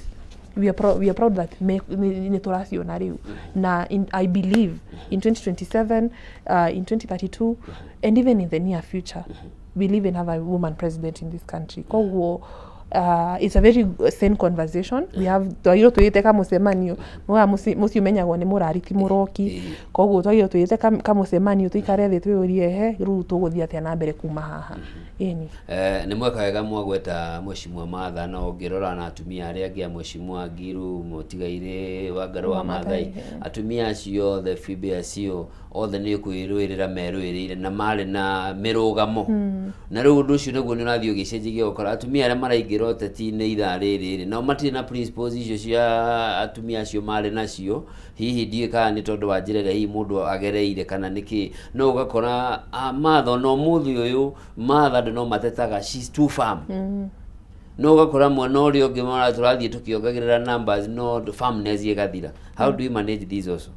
we are proud that nĩ tũraciona rĩu. Na I believe in 2027, in 2032 and even in the near future, we'll even have a woman president in this country. Koguo it's a very sane conversation we have. Twagĩrĩirwo twĩte kamũcemanio mwa mũciĩ ũmenyagwo nĩ mũrari ti mũroki. Koguo twagĩrĩirwo twĩte kamũcemanio, tũikare thĩ, twĩyũrie he rĩu tũgũthiĩ atĩa na mbere kuma haha, ĩni. Nĩ mweka wega mwagweta Mheshimiwa Martha, na ũngĩrora na atumia arĩa angĩ a Mheshimiwa Ngiru, Mũtigairĩ Wangarũ wa Maathai, atumia acio othe, Phoebe acio othe nĩ kwĩrũĩrĩra merũĩrĩire na marĩ na mĩrũgamo. Na rĩu ũndũ ũcio nĩguo nĩ ũrathiĩ ũgĩcenjagia, ũgakora atumia arĩa maraingĩra ũteti-inĩ ithaa rĩrĩ rĩ, nao matirĩ na principles icio cia atumia acio marĩ nacio. Hihi ndiũĩ kana nĩ tondũ wa njĩra ĩrĩa hihi mũndũ agereire kana nĩkĩ, no ũgakora Martha ona ũmũthĩ ũyũ Martha andũ no matetaga she's too firm, no ũgakora mwena ũrĩa ũngĩ mara tũrathiĩ tũkĩongagĩrĩra numbers, no firmness ĩgathira. How do we manage this also?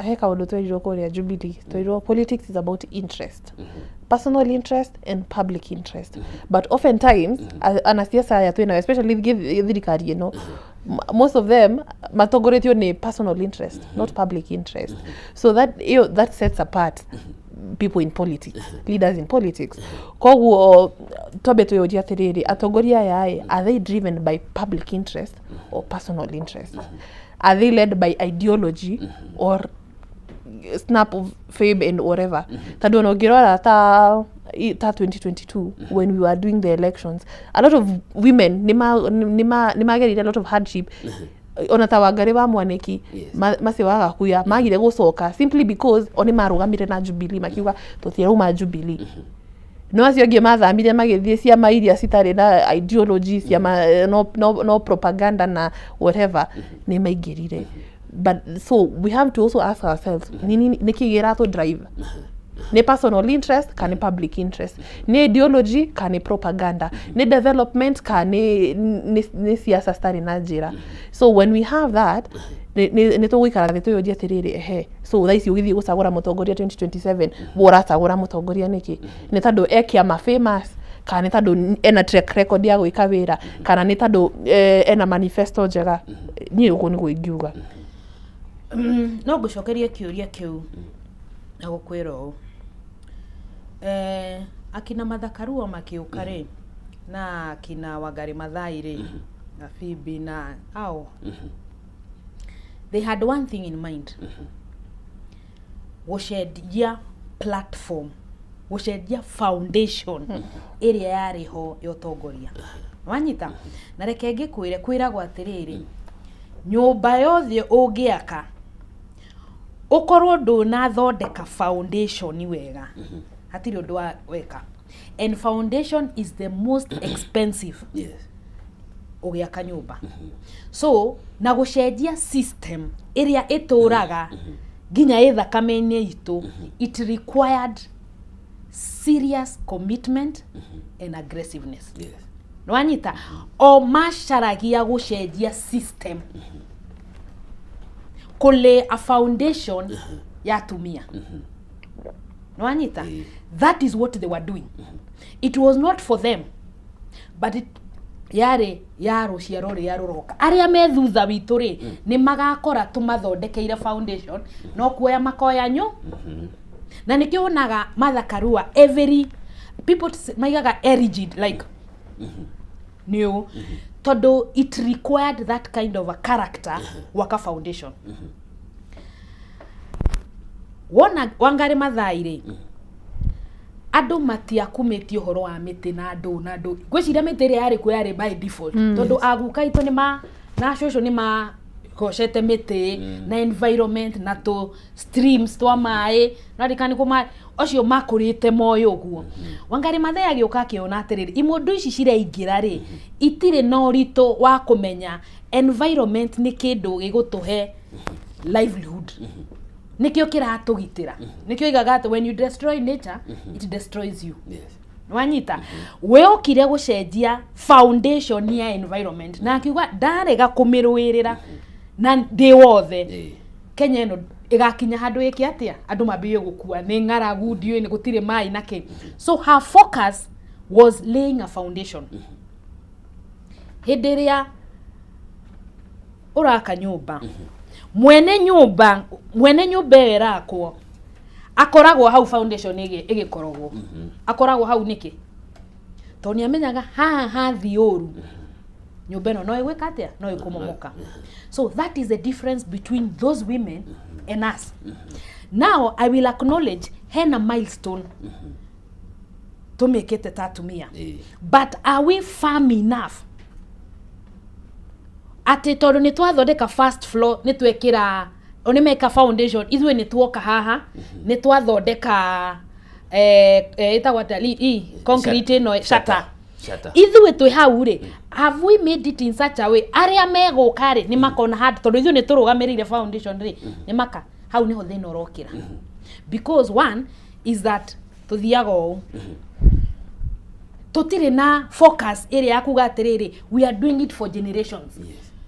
He kaũndũ twerirwo kũrĩa Jubilee. Twerirwo politics is about interest, personal interest and public interest. But oftentimes anasiasa aya twĩnayo, especially thirikari ĩno, most of them matongoretio nĩ personal interest, not public interest. So that ĩyo, that sets apart people in politics, leaders in politics. Koguo twambe twĩyũrie atĩrĩrĩ, atongoria aya ĩ, are they driven by public interest or personal interest? Are they led by ideology or snap of fame and whatever? Tondũ ona ũngĩrora ta 2022, when we were doing the elections, a lot of women nĩmagereire a lot of hardship. Ona ta Wangari wa Mwaniki, macio wa Gakuya magire gũcoka simply because o nĩ marũgamire na Jubilee, makiuga tũtirauma Jubilee. No acio angĩ mathamire magĩthiĩ ciama iria citarĩ na ideology, ciama no propaganda na whatever, nĩ maingĩrire. But so we have to also ask ourselves, nĩ nĩkĩ gĩratũ drive? Nĩ personal interest kana nĩ public interest? Nĩ ideology kana nĩ propaganda? Nĩ development kana nĩ siasa citarĩ na njĩra? So when we have that, nĩ tũgũikara thĩ twĩyũrie atĩrĩrĩ, ehe, so thaa ici ũgĩthiĩ gũcagũra mũtongoria 2027, we ũracagũra mũtongoria nĩkĩ? Nĩ tondũ e kĩama famous, kana nĩ tondũ ena track record ya gwĩka wĩra, kana nĩ tondũ ena manifesto njega? Niĩ ũguo nĩguo ingiuga. No ngũcokerie kĩũria kĩu na gũkwĩra ũũ, akina Martha Karua makĩũka rĩ, na akina Wangari Maathai rĩ, na Phoebe na ao, they had one thing in mind: gũcenjia platform, gũcenjia foundation ĩrĩa yarĩ ho ya ũtongoria. Wanyita? Na reke ngĩkwĩre, kwĩragwo atĩrĩrĩ, nyũmba yothe ũngĩaka ũkorwo ndũnathondeka foundation wega, hatirĩ ũndũ wa weka. And foundation is the most expensive ũgĩaka nyũmba. So na gũcenjia system ĩrĩa ĩtũraga nginya ĩ thakame-inĩ itũ, it required serious commitment and aggressiveness. Nĩwanyita? O macaragia gũcenjia system, kũlay a foundation ya atumia. Nĩwanyita? Ĩĩ. That is what they were doing. It was not for them, but it yarĩ ya rũciaro rũrĩa rũroka. Arĩa me thutha witũ rĩ, nĩ magakora tũmathondekeire foundation, no kuoya makoya nyũ. Na nĩkĩo wonaga Martha Karua, every people maigaga rigid like nĩ ũũ, tondũ it required that kind of a character gwaka foundation. Wona Wangari Maathai rĩ, andũ matiakumĩtie ũhoro wa mĩtĩ na ndũ na ndũ. Ngwĩciria mĩtĩ ĩrĩa yarĩ kuo yarĩ by default, tondũ aguka itũ nĩ ma na cũcũ nĩ magocete mĩtĩ na environment na tũ streams twa maĩ narikani kũ maĩ ũcio makũrĩte moyo ũguo. Wangari Maathai agĩũka akĩona atĩrĩrĩ, imũndũ ici ciraingĩra rĩ, itirĩ na ũritũ wa kũmenya environment nĩ kĩndũ gĩgũtũhe livelihood, nĩkĩo kĩratũgitĩra. Nĩkĩo igaga atĩ when you destroy nature, it destroys you. Wanyita? We okire gũcenjia foundation ya environment na akiuga ndarega kũmĩrũĩrĩra na ndĩ wothe, Kenya ĩno ĩgakinya handũ ĩke atĩa, andũ mambĩrĩrie gũkua nĩ ng'aragu, ndiũĩ nĩ gũtirĩ maĩ na kĩ. So her focus was laying a foundation. Hĩndĩ ĩrĩa ũraka nyũmba, mwene nyũmba ĩyo ĩrakwo akoragwo hau foundation ĩgĩkorogwo, akoragwo hau nĩkĩ? Tondũ nĩ amenyaga haha hathiĩ ũru, nyũmba ĩno no ĩgwĩka atĩa? No ĩkũmomoka. So that is the difference between those women and us. Now I will acknowledge hena milestone tũmĩkĩte ta atumia, but are we firm enough atĩ tondũ nĩ twathondeka first floor, nĩ twekĩra o nĩ meka foundation, ithuĩ nĩ tuoka haha nĩ twathondeka ĩtagwo atĩa concrete ĩno, shutter. Shutter. Ithuĩ twĩ hau rĩ, have we made it in such a way arĩa megũka rĩ, nĩ makona handũ, tondũ ithuĩ nĩ tũrũgamĩrĩire foundation rĩ, nĩ maka hau nĩho thĩna ũrokĩra? Because one is that tũthiaga ũũ, tũtirĩ na focus ĩrĩa ya kuga atĩrĩrĩ, we are doing it for generations.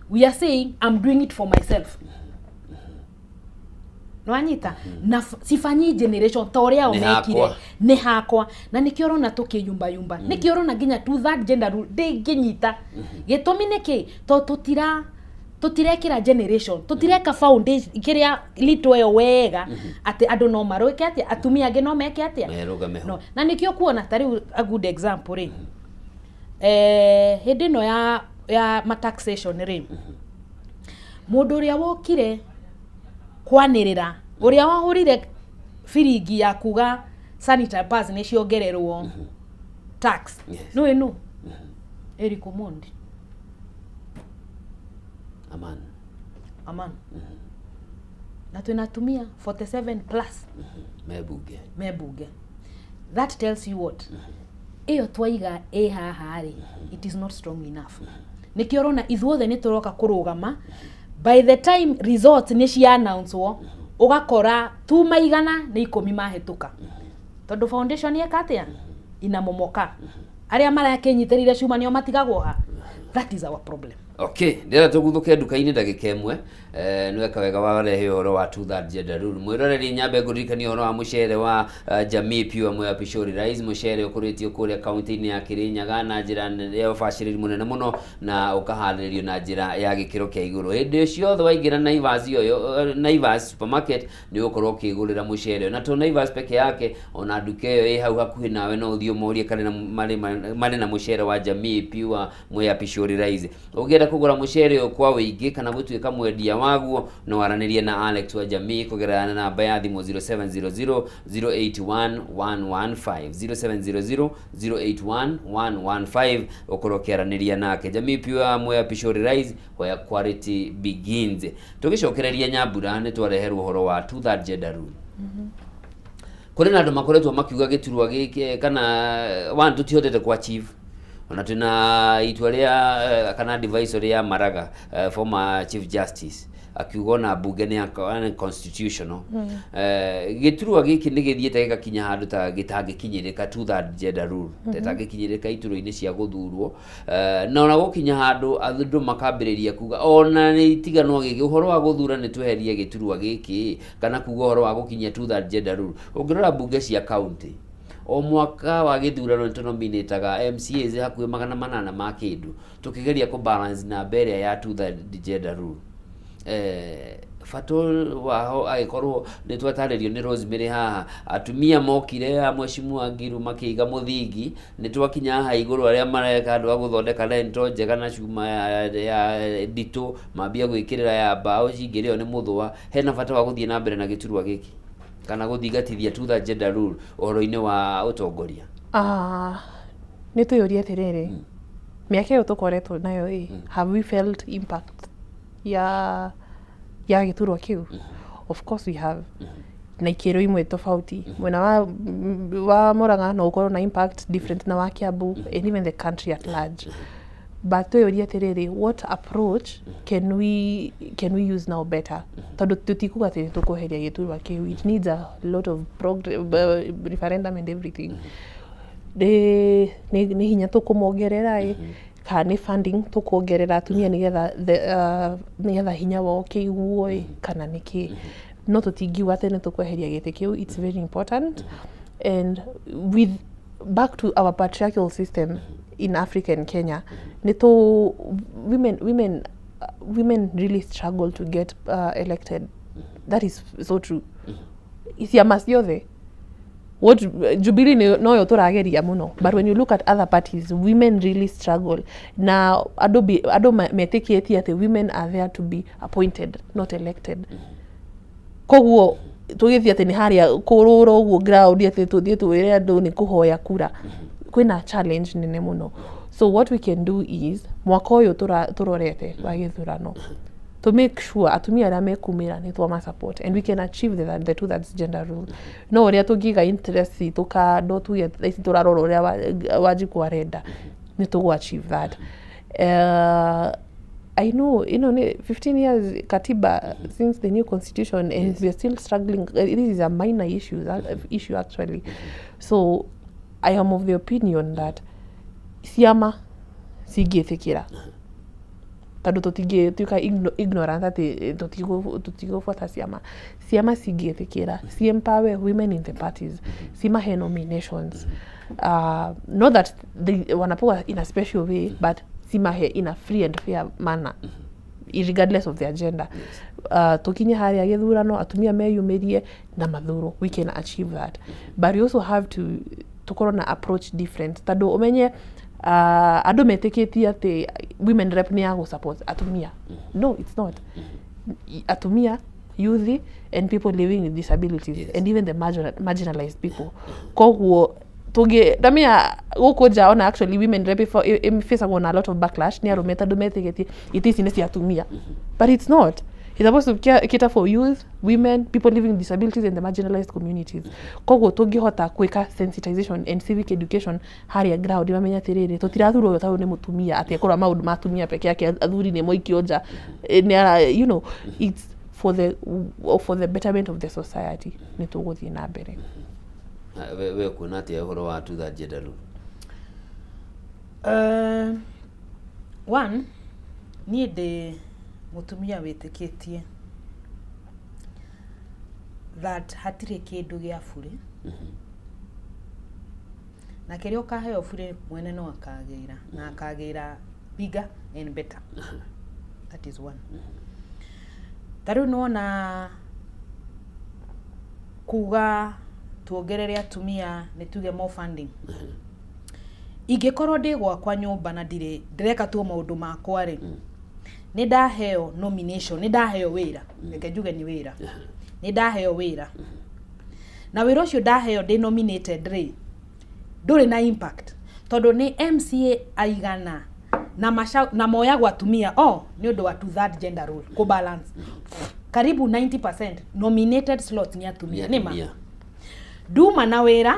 We are saying, "I'm doing it for myself." Nwanyita? Na sifanyi generation ta ũrĩa o Nĩ mekire. hakwa. Nĩ hakwa. Na nĩkĩo ũrona tũkĩyumbayumba, nĩkĩo ũrona nginya to that gender rule ndĩngĩnyita. Gĩtũmi nĩkĩ? Tondũ tũtirekĩra generation, tũtireka foundation kĩrĩa litũ ĩyo wega atĩ andũ no marũĩke atĩa, atumia angĩ no meke atĩa. Merũgame ho. No, na nĩkĩo kuona ta rĩu a good example rĩ, hĩndĩ ĩno ya ma taxation rĩ, mũndũ ũrĩa wokire kwanĩrĩra, ũrĩa wahũrire biringi ya kuga sanitary pads nĩ ciongererwo tax, nĩũĩ nũ? Eric Omondi. Aman. A man. Na twĩna atumia 47 plus me mbunge. Me mbunge. That tells you what ĩyo twaiga ĩ haha rĩ, it is not strong enough. Nĩkĩo ũrona ithuothe nĩ tũroka kũrũgama. By the time results nĩ cia announcewo, ũgakora tuma 100 nĩ 10 mahĩtũka, tondũ foundation yeka atĩa, inamomoka. Arĩa marakĩnyitĩrĩire cuma nĩo matigagwo ha. That is our problem. Okay, ndĩrenda tũguthũke nduka-inĩ ndagĩka ĩmwe. Nĩweka wega warehe ũhoro wa two third gender rule. Mwĩroreri, nyambe ngũririkanie ũhoro wa mũcere wa Jamii Pure Mwea Pishori Rice, mũcere ũkũrĩtio kũrĩa kaunti-inĩ ya Kĩrĩnyaga na njĩra ya ũbacĩrĩri mũnene mũno na ũkaharĩrĩrio na njĩra ya gĩkĩro kĩa igũrũ. Hĩndĩ ciothe waingĩra Naivas ũyũ, Naivas supermarket, nĩ ũgũkorwo ũkĩgũrĩra mũcere ũyũ. Na to Naivas peke yake, ona nduka ĩyo ĩ hau hakuhĩ nawe no ũthiĩ ũmorie kana marĩ na mũcere wa Jamii Pure Mwea Pishori Rice. Ũngĩenda kũgũra mũcere ũyũ kwa ũingĩ kana gũtuĩka mwendia waguo, no aranĩrie na Alex wa Jamii kũgerera namba ya thimũ 0700 081 115, 0700 081 115, ũkorwo ũkĩaranĩria nake. Jamii Pure Mwea Pishori Rice, where quality begins. Tũgĩcokereria Nyambura, nĩ twareherwo ũhoro wa two third gender rule. Kũrĩ na andũ makoretwo makiuga gĩturwa gĩkĩ kana one tũtihotete ku achieve, ona twĩna itua rĩa kana advisory ya Maraga, former chief justice, akiuga ona mbunge nĩ unconstitutional. Gĩturwa gĩkĩ nĩ gĩthiĩte gĩgakinya handũ ta gĩtangĩkinyĩrĩka, two third gender rule gĩtangĩkinyĩrĩka iturwa-inĩ cia gũthurwo, na ona gũkinya handũ andũ makambĩrĩria kuga ona nĩ itiganwo gĩkĩ ũhoro wa gũthura, nĩ tweherie gĩturwa gĩkĩ kana kuga ũhoro wa gũkinyia two third gender rule. Ũngĩrora mbunge cia county, o mwaka wa gĩthurano nĩ tũnominĩtaga MCAs hakuhĩ 800 ma kĩndũ, tũkĩgeria kũ balance namba ĩrĩa ya two third gender rule. Bata waho agĩkorwo nĩ twatarĩrio nĩ Rosemary haha, atumia mokire a Mheshimiwa Ngiru makĩiga mũthingi, nĩ twakinya haha igũrũ, arĩa mareka andũ a gũthondeka rento njega na cuma ya nditũ mambia gwĩkĩrĩra ya mbaũ cingĩrĩo nĩ mũthũa. Hena bata wa gũthiĩ na mbere na gĩturwa gĩkĩ kana gũthingatithia two third gender rule ũhoro-inĩ wa ũtongoria? Ah, nĩ twĩyũrie atĩrĩrĩ, mĩaka ĩyo tũkoretwo nayo ĩ, have we felt impact ya gĩturwa kĩu? Of course we have, na ikĩro imwe tofauti. Mwena wa Murang'a no ũkorwo na impact different na wa Kiambu and even the country at large. But twĩyũrie atĩrĩrĩ, what approach can we use now better? Tondũ tũtikuga atĩ nĩ tũkweheria gĩturwa kĩu. It needs a lot of referendum and everything. Nĩ hinya tũkũmongerera ĩ, kana nĩ funding tũkuongerera atumia nĩgetha hinya wao ũkĩiguo ĩ, kana nĩ kĩ? No tũtingiuga atĩ nĩ tũkweheria gĩtĩ kĩu. It's very important, and with back to our patriarchal system in Africa and Kenya, nĩ tũ women really struggle to get elected. That is so true. Ciama ciothe, what Jubilee noyo tũrageria mũno, but when you look at other parties, women really struggle. Na andũ metĩkĩtie atĩ women are there to be appointed, not elected. Koguo tũgĩthiĩ atĩ nĩ harĩa kũrũra ũguo ground, atĩ tũthiĩ twĩre andũ nĩ kũhoya kura, kwĩna challenge nene mũno. So what we can do is, mwaka ũyũ tũrorete wa gĩthurano, to make sure atumia arĩa mekumĩra nĩ twama support and we can achieve the two thirds gender rule. No ũrĩa tũngĩiga interest citũ kando, tuge thaa ici tũrarora ũrĩa Wanjikũ arenda, nĩ tũgũ achieve that. I know, nĩ 15 years katiba since the new constitution and we are still struggling. This is a minor issue actually. So I am of the opinion that ciama cingĩtĩkĩra, tondũ tũtingĩtuĩka ignorant atĩ tũtigũbuata ciama, ciama cingĩtĩkĩra ci empower women in the parties, cimahe nominations, not that they wanapewa in a special way, but cimahe in a free and fair manner regardless of their gender, tukinye harĩa gĩthurano atumia meyumĩrie na mathurwo, we can achieve that. But we also have to tukorwo na approach different, tondũ ũmenye andũ metĩkĩtie atĩ women rep nĩ ya gũ support atumia. No, it's not. Atumia, youth and people living with disabilities and even the marginalized people. Koguo tũngĩ ndamenya gũkũ nja, ona actually women rep ĩfacagwo na a lot of backlash nĩ arũme, tondũ metĩkĩtie itĩ ici nĩ cia atumia, but it's not. He's supposed to cater for youth, women, people living with disabilities and the marginalized communities. Koguo tũngĩhota gwĩka sensitization and civic education harĩa ground, mamenye atĩrĩrĩ, tũtirathurwo ũyũ tondũ nĩ mũtumia atĩ ekũrora maũndũ ma atumia peke yake, athuri nĩ moikio nja. Nĩ ara it's for the betterment of the society. Nĩ tũgũthiĩ na mbere. We kuona atĩa ũhoro wa two third gender rule? One, niĩ ndĩ mũtumia wĩtĩkĩtie that hatirĩ kĩndũ gĩa burĩ, na kĩrĩa ũkaheo burĩ mwene no akagĩra na akagĩra bigger and better. That is one. Ta rĩu nĩwona kuga tuongerere atumia, nĩ tuge more funding, ingĩkorwo ndĩ gwakwa nyũmba na ndirĩ ndĩreka tuo maũndũ makwa rĩ, nĩ ndaheo nomination, nĩ ndaheo wĩra, reke njuge nĩ wĩra, nĩ ndaheo wĩra, na wĩra ũcio ndaheo ndĩ nominated rĩ, ndũrĩ na impact tondũ nĩ MCA aigana na maca, na moyagwo atumia o nĩ ũndũ wa two third gender rule kũ balance, karibu 90% nominated slots nĩ atumia. Nĩ ma Atumia. Nduma na wĩra,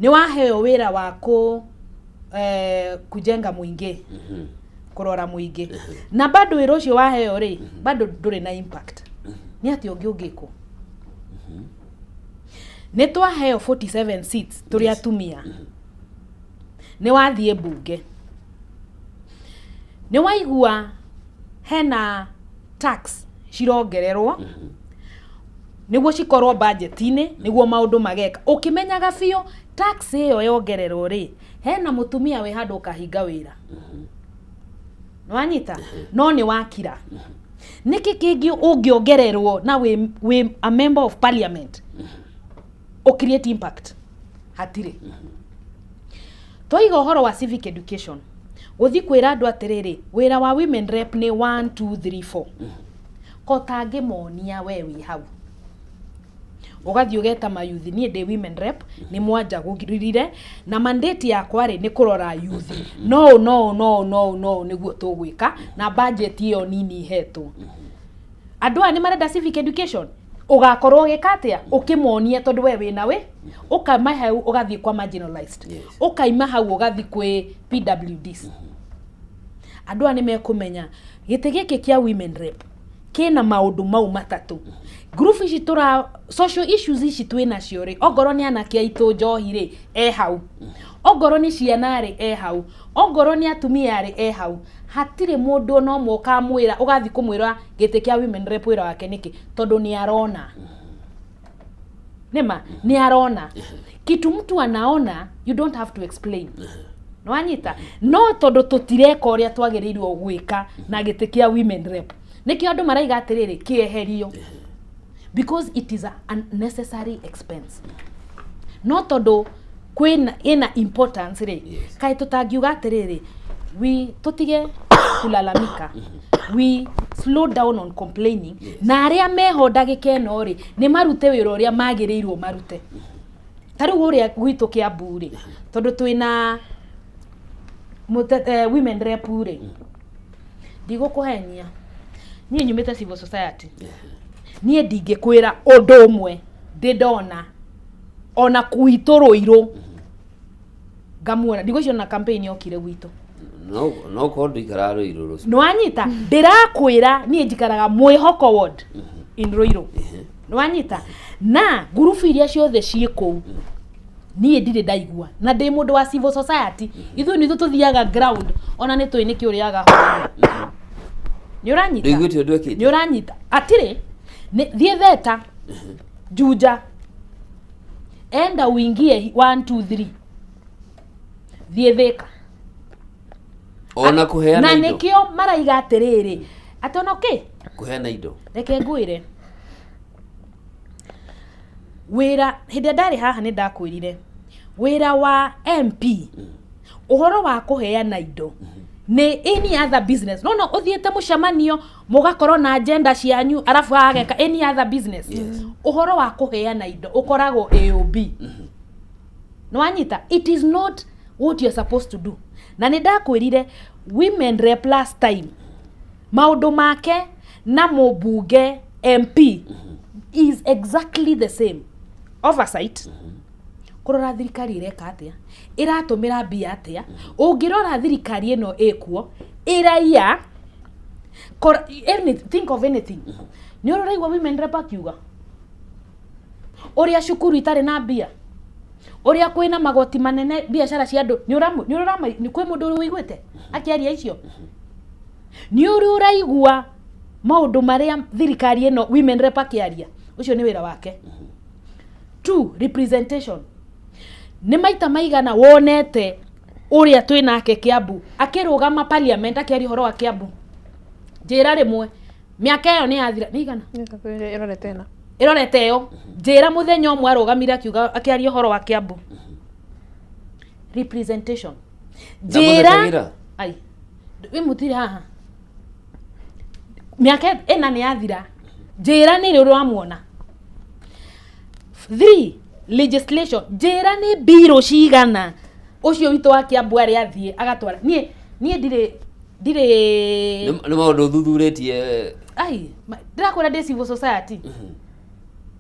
nĩ waheo wĩra wa kũ kujenga mũingĩ, kũrora mũingĩ, na bado wĩra ũcio waheo rĩ, bado ndũrĩ na impact. Nĩ atĩ ũngĩ ũngĩkwo, nĩ twaheo 47 seats tũrĩ atumia. Nĩ wathiĩ mbunge, nĩ waigua hena tax cirongererwo nĩguo cikorwo budget-inĩ, nĩguo maũndũ mageka, ũkĩmenyaga biũ tax ĩyo yongererwo rĩ, hena mũtumia wĩ handũ ũkahinga wĩra. Nĩwanyita? No nĩ wakira. Nĩkĩ kĩngĩ ũngĩongererwo na wĩ a member of parliament ũ create impact? Hatirĩ. Twaiga ũhoro wa civic education, gũthiĩ kwĩra andũ atĩrĩrĩ, wĩra wa women rep nĩ 1 2 3 4, ko tangĩmonia we wĩ hau, ũgathiĩ ũgeta mayuthi, niĩ ndĩ women rep, nĩ mwanjagũrire na mandate yakwa rĩ, nĩ kũrora yuthi, no ũũ, no ũũ, no ũũ, no ũũ, no ũũ nĩguo tũgwĩka na budget ĩyo nini ihetwo. Andũ aya nĩ marenda civic education, ũgakorwo ũgĩka atĩa ũkĩmonia? Tondũ we wĩna wĩ ũkaima hau ũgathiĩ kwa marginalized, ũkaima hau ũgathiĩ kwĩ PWDs. Andũ aya nĩ mekũmenya gĩtĩ gĩkĩ kĩa women rep kĩna maũndũ mau matatũ. Group ici tũra social issues ici twĩ nacio rĩ, ongorwo nĩ anake aitũ njohi rĩ, e hau, ongorwo nĩ ciana rĩ, e hau, ongorwo nĩ atumia rĩ, e hau. Hatirĩ mũndũ ona ũmwe ũkamwĩra, ũgathiĩ kũmwĩra gĩtĩ kĩa women rep wĩra wake nĩkĩ, tondũ nĩ arona, nĩma nĩ arona kitu mtu anaona, you don't have to explain. Nĩwanyita? No tondũ tũtireka ũrĩa twagĩrĩirwo gwĩka na gĩtĩ kĩa women rep, nĩkĩo andũ maraiga atĩrĩrĩ, kĩeherio, because it is a unnecessary expense. No tondũ kwĩna ĩna importance rĩ, kaĩ tũtangiuga atĩrĩrĩ, we tũtige kulalamika, we slow down on complaining, na arĩa meho ndagĩka ĩno rĩ, nĩ marute wĩra ũrĩa magĩrĩirwo marute. Ta rĩu ũrĩa gwitũ Kĩambu rĩ, tondũ twĩna women rep rĩ, ndigũkũhenia, niĩ nyumĩte civil society, niĩ ndingĩkwĩra ũndũ ũmwe ndĩ ndona ona gwitũ Rũirũ ngamuona. Ndigũcio na campaign yokire gwitũ. No korwo ndũikaraga Rũirũ rũcio. Nĩwanyita? Ndĩrakwĩra niĩ njikaraga Mwĩhoko ward in Rũirũ. Nĩwanyita? Na ngurubu iria ciothe ciĩ kũu niĩ ndirĩ ndaigua, na ndĩ mũndũ wa civil society, ithuĩ nĩ ithuĩ tũthiaga ground, ona nĩ tũĩ nĩkĩ ũrĩaga hwaĩ. Nĩ ũranyita? Ndũiguĩte ũndũ ekĩte? Nĩ ũranyita? Atirĩ. Thiĩ theta Juja, enda uingie 1 2 3, thiĩ Thĩka. Ona kũheana na indo. Nĩkĩo maraiga atĩrĩrĩ, atĩ ona kĩ Kũheana indo. Reke ngwĩre, wĩra hĩndĩ ĩrĩa ndarĩ haha nĩ ndakwĩrire wĩra wa MP, ũhoro wa kũheana indo nĩ any other business. No ũthiĩte mũcemanio mũgakorwo na agenda cianyu, arabu ageka any other business. Ũhoro wa kũheana indo ũkoragwo AOB. Nĩwanyita? It is not what you're supposed to do. Na nĩ ndakwĩrire women rep last time maũndũ make Na mũmbunge MP is exactly the same oversight, kũrora thirikari ĩreka atĩa, ĩratũmĩra mbia atĩa. Ũngĩrora thirikari ĩno ĩkuo ĩraiya. Think of anything. Nĩ ũraigua women rep akiuga ũrĩa cukuru itarĩ na mbia, ũrĩa kwĩna magoti manene, biacara cia andũ. Nĩ ũrama kwĩ mũndũ ũiguĩte akĩaria icio? Nĩ ũrĩ ũraigua maũndũ marĩa thirikari ĩno women rep akĩaria? Ũcio nĩ wĩra wake. Two, representation. Nĩ maita maigana wonete ũrĩa twĩ nake Kiambu akĩrũgama parliament akĩaria ũhoro wa Kiambu? Njĩra rĩmwe. Mĩaka ĩyo nĩ yathira, nĩ igana? Ĩrorete ĩna. Ĩrorete ĩyo. Njĩra mũthenya ũmwe arũgamire akiuga, akĩaria ũhoro wa Kiambu. Representation. Njĩra. Ndamũthekagĩra. Ai, wĩ mũtire haha, mĩaka ĩna nĩ yathira. Njĩra nĩ rĩ ũramuona. Three, legislation. Njĩra nĩ mbirũ cigana ũcio witũ wa Kiambu arĩa athiĩ agatwara. Niĩ ndirĩ Nĩ maũndũ ũthuthurĩtie. Ai, ndĩrakwĩra ndĩ civil society.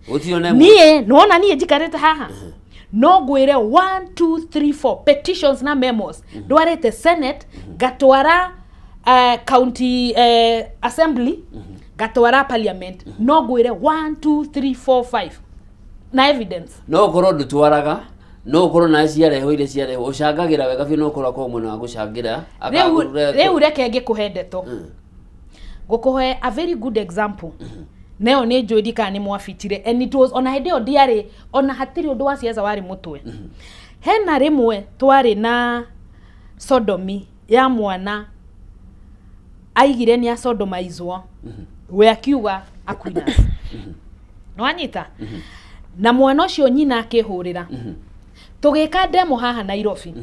Gũtirĩ ona ĩmwe. Niĩ nĩwona niĩ njikarĩte haha no ngwĩre 1 2 3 4 petitions na memos ndwarĩte Senate, ngatwara county assembly, ngatwara parliament. No ngwĩre 1 2 3 4 5 na evidence. No ũkorwo ndũtwaraga, no ũkorwo nawe ciarehwo iria ciarehwo ũcangagĩra wega biũ, no ũkorwo akorwo mwena wa gũcangĩra. Rĩu rĩu reke ngĩkũhe ndeto, ngũkũhe a very good example. Nayo nĩ njũĩ ndikana nĩ mwabitire, and it was ona hĩndĩ ĩyo ndiarĩ ona hatirĩ ũndũ wa siasa warĩ mũtwe. Hena rĩmwe twarĩ na sodomy ya mwana, aigire nĩ asodomaizwo, we akiuga Aquinas nĩwanyita, na mwana ũcio nyina akĩhũrĩra. Tũgĩka demo haha Nairobi.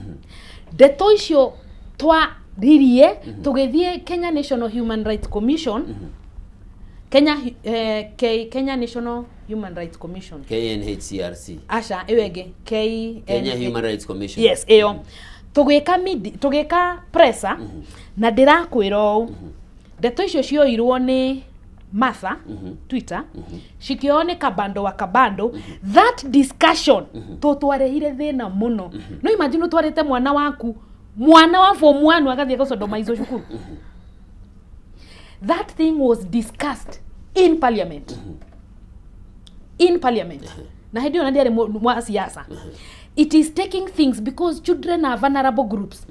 Ndeto icio twaririe, tũgĩthiĩ Kenya National Human Rights Commission, Kenya, Kenya National Human Rights Commission. KNHCRC. Aca, ĩyo ĩngĩ, K Kenya Human Rights Commission. Yes, ĩyo. Tũgĩka tũgĩka presa, na ndĩrakwĩra ũũ, ndeto icio cioirwo nĩ Martha Twitter, cikĩoywo nĩ Kabando wa Kabando. That discussion tũtwarehire thĩna mũno. No imagine ũtwarĩte mwana waku, mwana wa form 1, agathiĩ gũcodomaizwo cukuru. That thing was discussed in parliament, in parliament, na hĩndĩ ĩyo na ndiarĩ mwa siasa. It is taking things because children are vulnerable groups,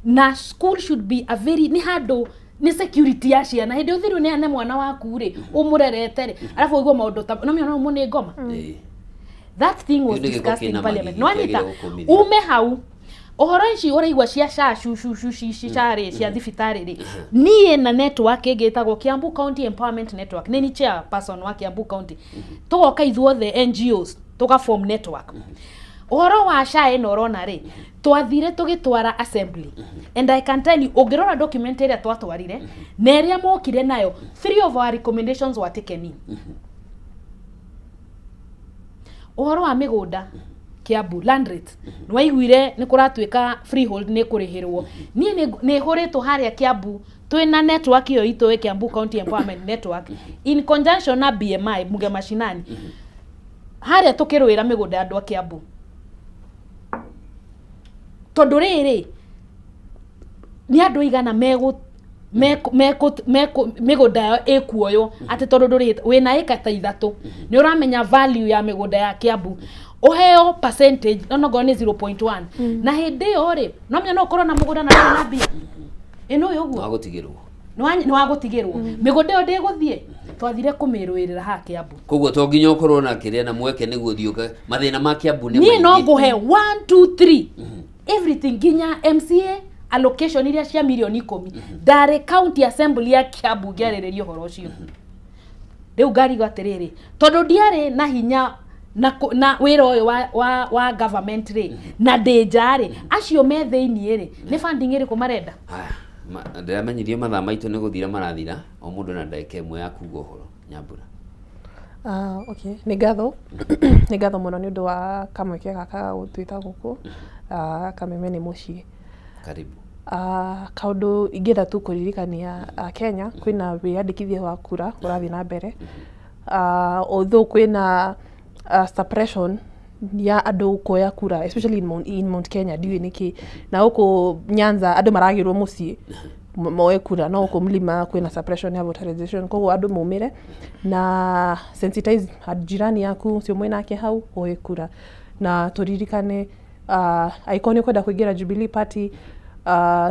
na school should be a very, nĩ handũ nĩ security ya ciana. Hĩndĩ ũthiru ũneane mwana waku rĩ, ũmũrerete rĩ, arabu ũigue maũndũ ta no mĩona ũmũ nĩ ngoma. That thing was Kĩu nĩ gĩko discussed in kĩna parliament. magigi, Nĩwanyita? kĩagĩrĩire gũkũmithio. Ume hau ũhoro ici ũraigua cia SHA, shu shu shu shi shi SHA rĩ, cia thibitarĩ rĩ, niĩ na network ĩngĩ ĩtagwo Kiambu County Empowerment Network, nĩ ni chairperson wa Kiambu County, tũgoka ithuothe NGOs tũga form network. Ũhoro wa SHA ĩno ũrona rĩ, twathire tũgĩtwara assembly, and I can tell you, ũngĩrora document ĩrĩa twatwarire na ĩrĩa mokire nayo, three of our recommendations were taken in. Ũhoro wa mĩgũnda Kiambu, land rates, nĩwaiguire nĩ kũratuĩka freehold nĩ kũrĩhĩrwo. Niĩ nĩ hũrĩtwo harĩa Kiambu twĩna network ĩyo itũ ĩ Kiambu County Empowerment Network in conjunction na BMI Muge Mashinani, harĩa tũkĩrũĩra mĩgũnda ya andũ a Kiambu, tondũ rĩrĩ nĩ andũ aigana megũ mekũ mĩgũnda yao ĩkuoywo atĩ tondũ ndũrĩhĩte. Wĩna ĩka ta 3, nĩ ũramenya value ya mĩgũnda ya Kiambu, ũheo percentage onokorwo nĩ 0.1, na hĩndĩ ĩyo rĩ, no menya no ũkorwo na mũgũnda na ndũrĩ na mbia ĩno ĩ ũguo. Wagũtigĩrwo. Nĩ wagũtigĩrwo mĩgũnda ĩyo ndĩgũthiĩ. Twathire kũmĩrũĩrĩra haha Kiambu. Koguo to nginya ũkorwo na kĩrĩa na mweke nĩguo ũthiĩ mathĩna ma Kiambu nĩ Niĩ no maingĩ. ngũhe 1 2 3 everything, nginya MCA allocation iria cia mirioni 10. Ndarĩ county assembly ya Kiambu ngĩarĩrĩria ũhoro ũcio. Rĩu ngarigwo atĩrĩrĩ, tondũ ndiarĩ na hinya na, na wĩra ũyũ wa government rĩ, na ndĩ nja rĩ, acio me thĩiniĩ rĩ, nĩ funding ĩrĩkũ marenda? Haya, ndĩramenyithio mathaa maitũ nĩ gũthira marathira. O mũndũ na ndagĩka 1 ya kuga ũhoro. Nyambura. Ah, okay. Nĩ ngatho mũno nĩ ũndũ wa kamweke gaka ga gũtwĩta gũkũ. Ah, Kameme nĩ mũciĩ. Karibu. Kaũndũ ingĩenda tu kũririkania Akenya, kwĩna wĩyandĩkithia wa kura ũrathiĩ na mbere. Although kwĩna suppression ya andũ kuoya kura, especially in Mount Kenya, ndiũĩ nĩkĩ. Na gũkũ Nyanza andũ maragĩrwo mũciĩ moe kura, no gũkũ mlima kwĩna suppression ya voter registration. Koguo andũ maumĩre na sensitize jirani yaku ũcio mwĩnake hau oe kura. Na tũririkane, angĩkorwo nĩ ũkwenda kũingĩra Jubilee Party,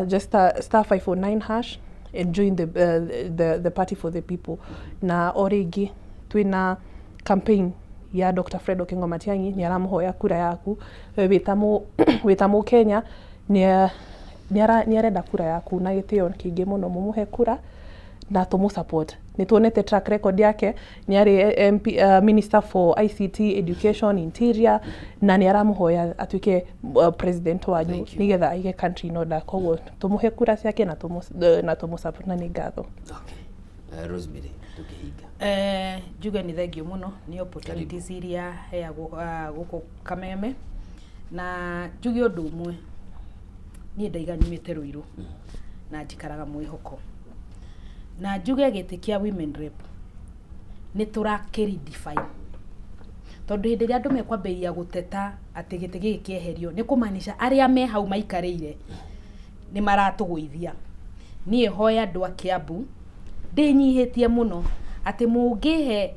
just star 549 hash and join the party for the people. Na o rĩngĩ twĩna campaign ya Dr. Fred Okengo Matiang'i, nĩ aramũhoya kura yaku. We wĩta mũkenya, nĩ arenda kura yaku na gĩtĩo kĩingĩ mũno. Mũmũhe kura na tũmũ support. Nĩ tuonete track record yake, nĩ arĩ MP, minister for ICT, education, interior, na nĩ aramũhoya atuĩke president wanyu. Thank you. Nĩgetha aige country in order. Koguo tũmũhe kura ciake na tũmũ support, na nĩ ngatho. Okay. Rosemary, tũkĩhinga. Njuge nĩ thengio mũno nĩ opportunities iria heagwo gũkũ Kameme, na njuge ũndũ ũmwe, niĩ ndaiga nyumĩte Ruiru na njikaraga mwĩhoko, na njuge gĩtĩ kĩa women rep nĩ tũrakĩ redefine, tondũ hĩndĩ ĩrĩa andũ mekwambĩrĩria gũteta atĩ gĩtĩ gĩkĩ kĩeherio, nĩ kũmaanisha arĩa me hau maikarĩire nĩ maratũgũithia. Niĩ hoya andũ a Kiambu, ndĩnyihĩtie mũno atĩ mũngĩhe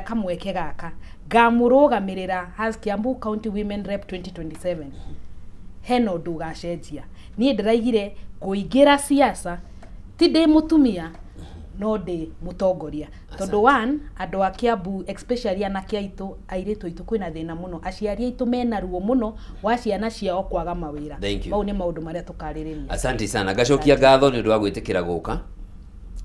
kamweke gaka, ngamũrũgamĩrĩra as Kiambu County Women Rep 2027, hena ũndũ ũgacenjia. Niĩ ndĩraigire ngũingĩra siasa ti ndĩ mũtumia, no ndĩ mũtongoria, tondũ one, andũ a Kiambu, especially anake aitũ, airĩtu aitũ, kwĩna thĩna mũno, aciari aitũ mena ruo mũno wa ciana ciao kwaga mawĩra. Thank you. Mau nĩ maũndũ marĩa tũkarĩrĩria. Asante sana. Ngacokia ngatho nĩ ũndũ wa gwĩtĩkĩra gũka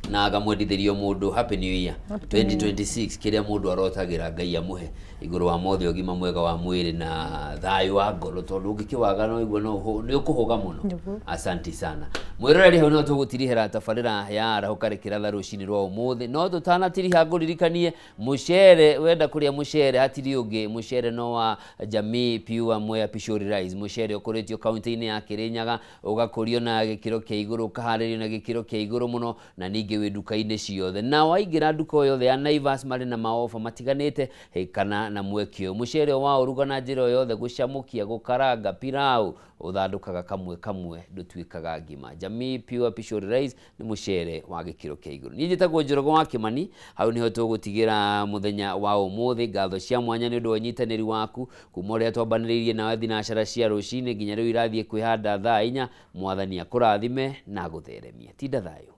na ngamwendithĩrio mũndũ happy new year 2026. Kĩrĩa mũndũ arotagĩra, Ngai amũhe igũrũ wa mothe ũgima mwega wa mwĩrĩ na thayũ wa ngoro, tondũ ũngĩkĩwaga no igua no nĩ ũkũhũga mũno. Nĩguo. Asanti sana, mwĩroreri. Hau no tũgũtirihĩra tabarĩra ya arahũka rĩkĩratha rũcinĩ rwa ũmũthĩ. No tũtanatiriha, ngũririkanie mũcere, wenda kũrĩa mũcere hatirĩ ũngĩ, mũcere no wa Jamii Pure Mwea Pishori Rice, mũcere ũkũrĩtio kaunti-inĩ ya Kĩrĩnyaga, ũgakũrio na gĩkĩro kĩa igũrũ, ũkaharĩrio na gĩkĩro kĩa igũrũ mũno, na ningĩ wĩ nduka-inĩ ciothe. Na waingĩra nduka o yothe ya Naivas, marĩ na maoba matiganĩte kana na mweke ũyũ. Mũcere wa ũruga na njĩra o yothe, gũcamũkia, gũkaranga, pilau, ũthandũkaga kamwe kamwe, ndũtuĩkaga ngima. Jamii Pure Pishori Rice nĩ mũcere wa gĩkĩro kĩa igũrũ. Niĩ njĩtagwo Njoroge wa Kĩmani. Hau nĩho tũgũtigĩra mũthenya wa ũmũthĩ. Ngatho cia mwanya nĩ ũndũ wa ũnyitanĩri waku kuma ũrĩa twambanĩrĩirie nawe thinacara cia rũcinĩ nginya rĩu irathiĩ kwĩhanda thaa 4. Mwathani akũrathime na agũtheremie. Tinda thayũ.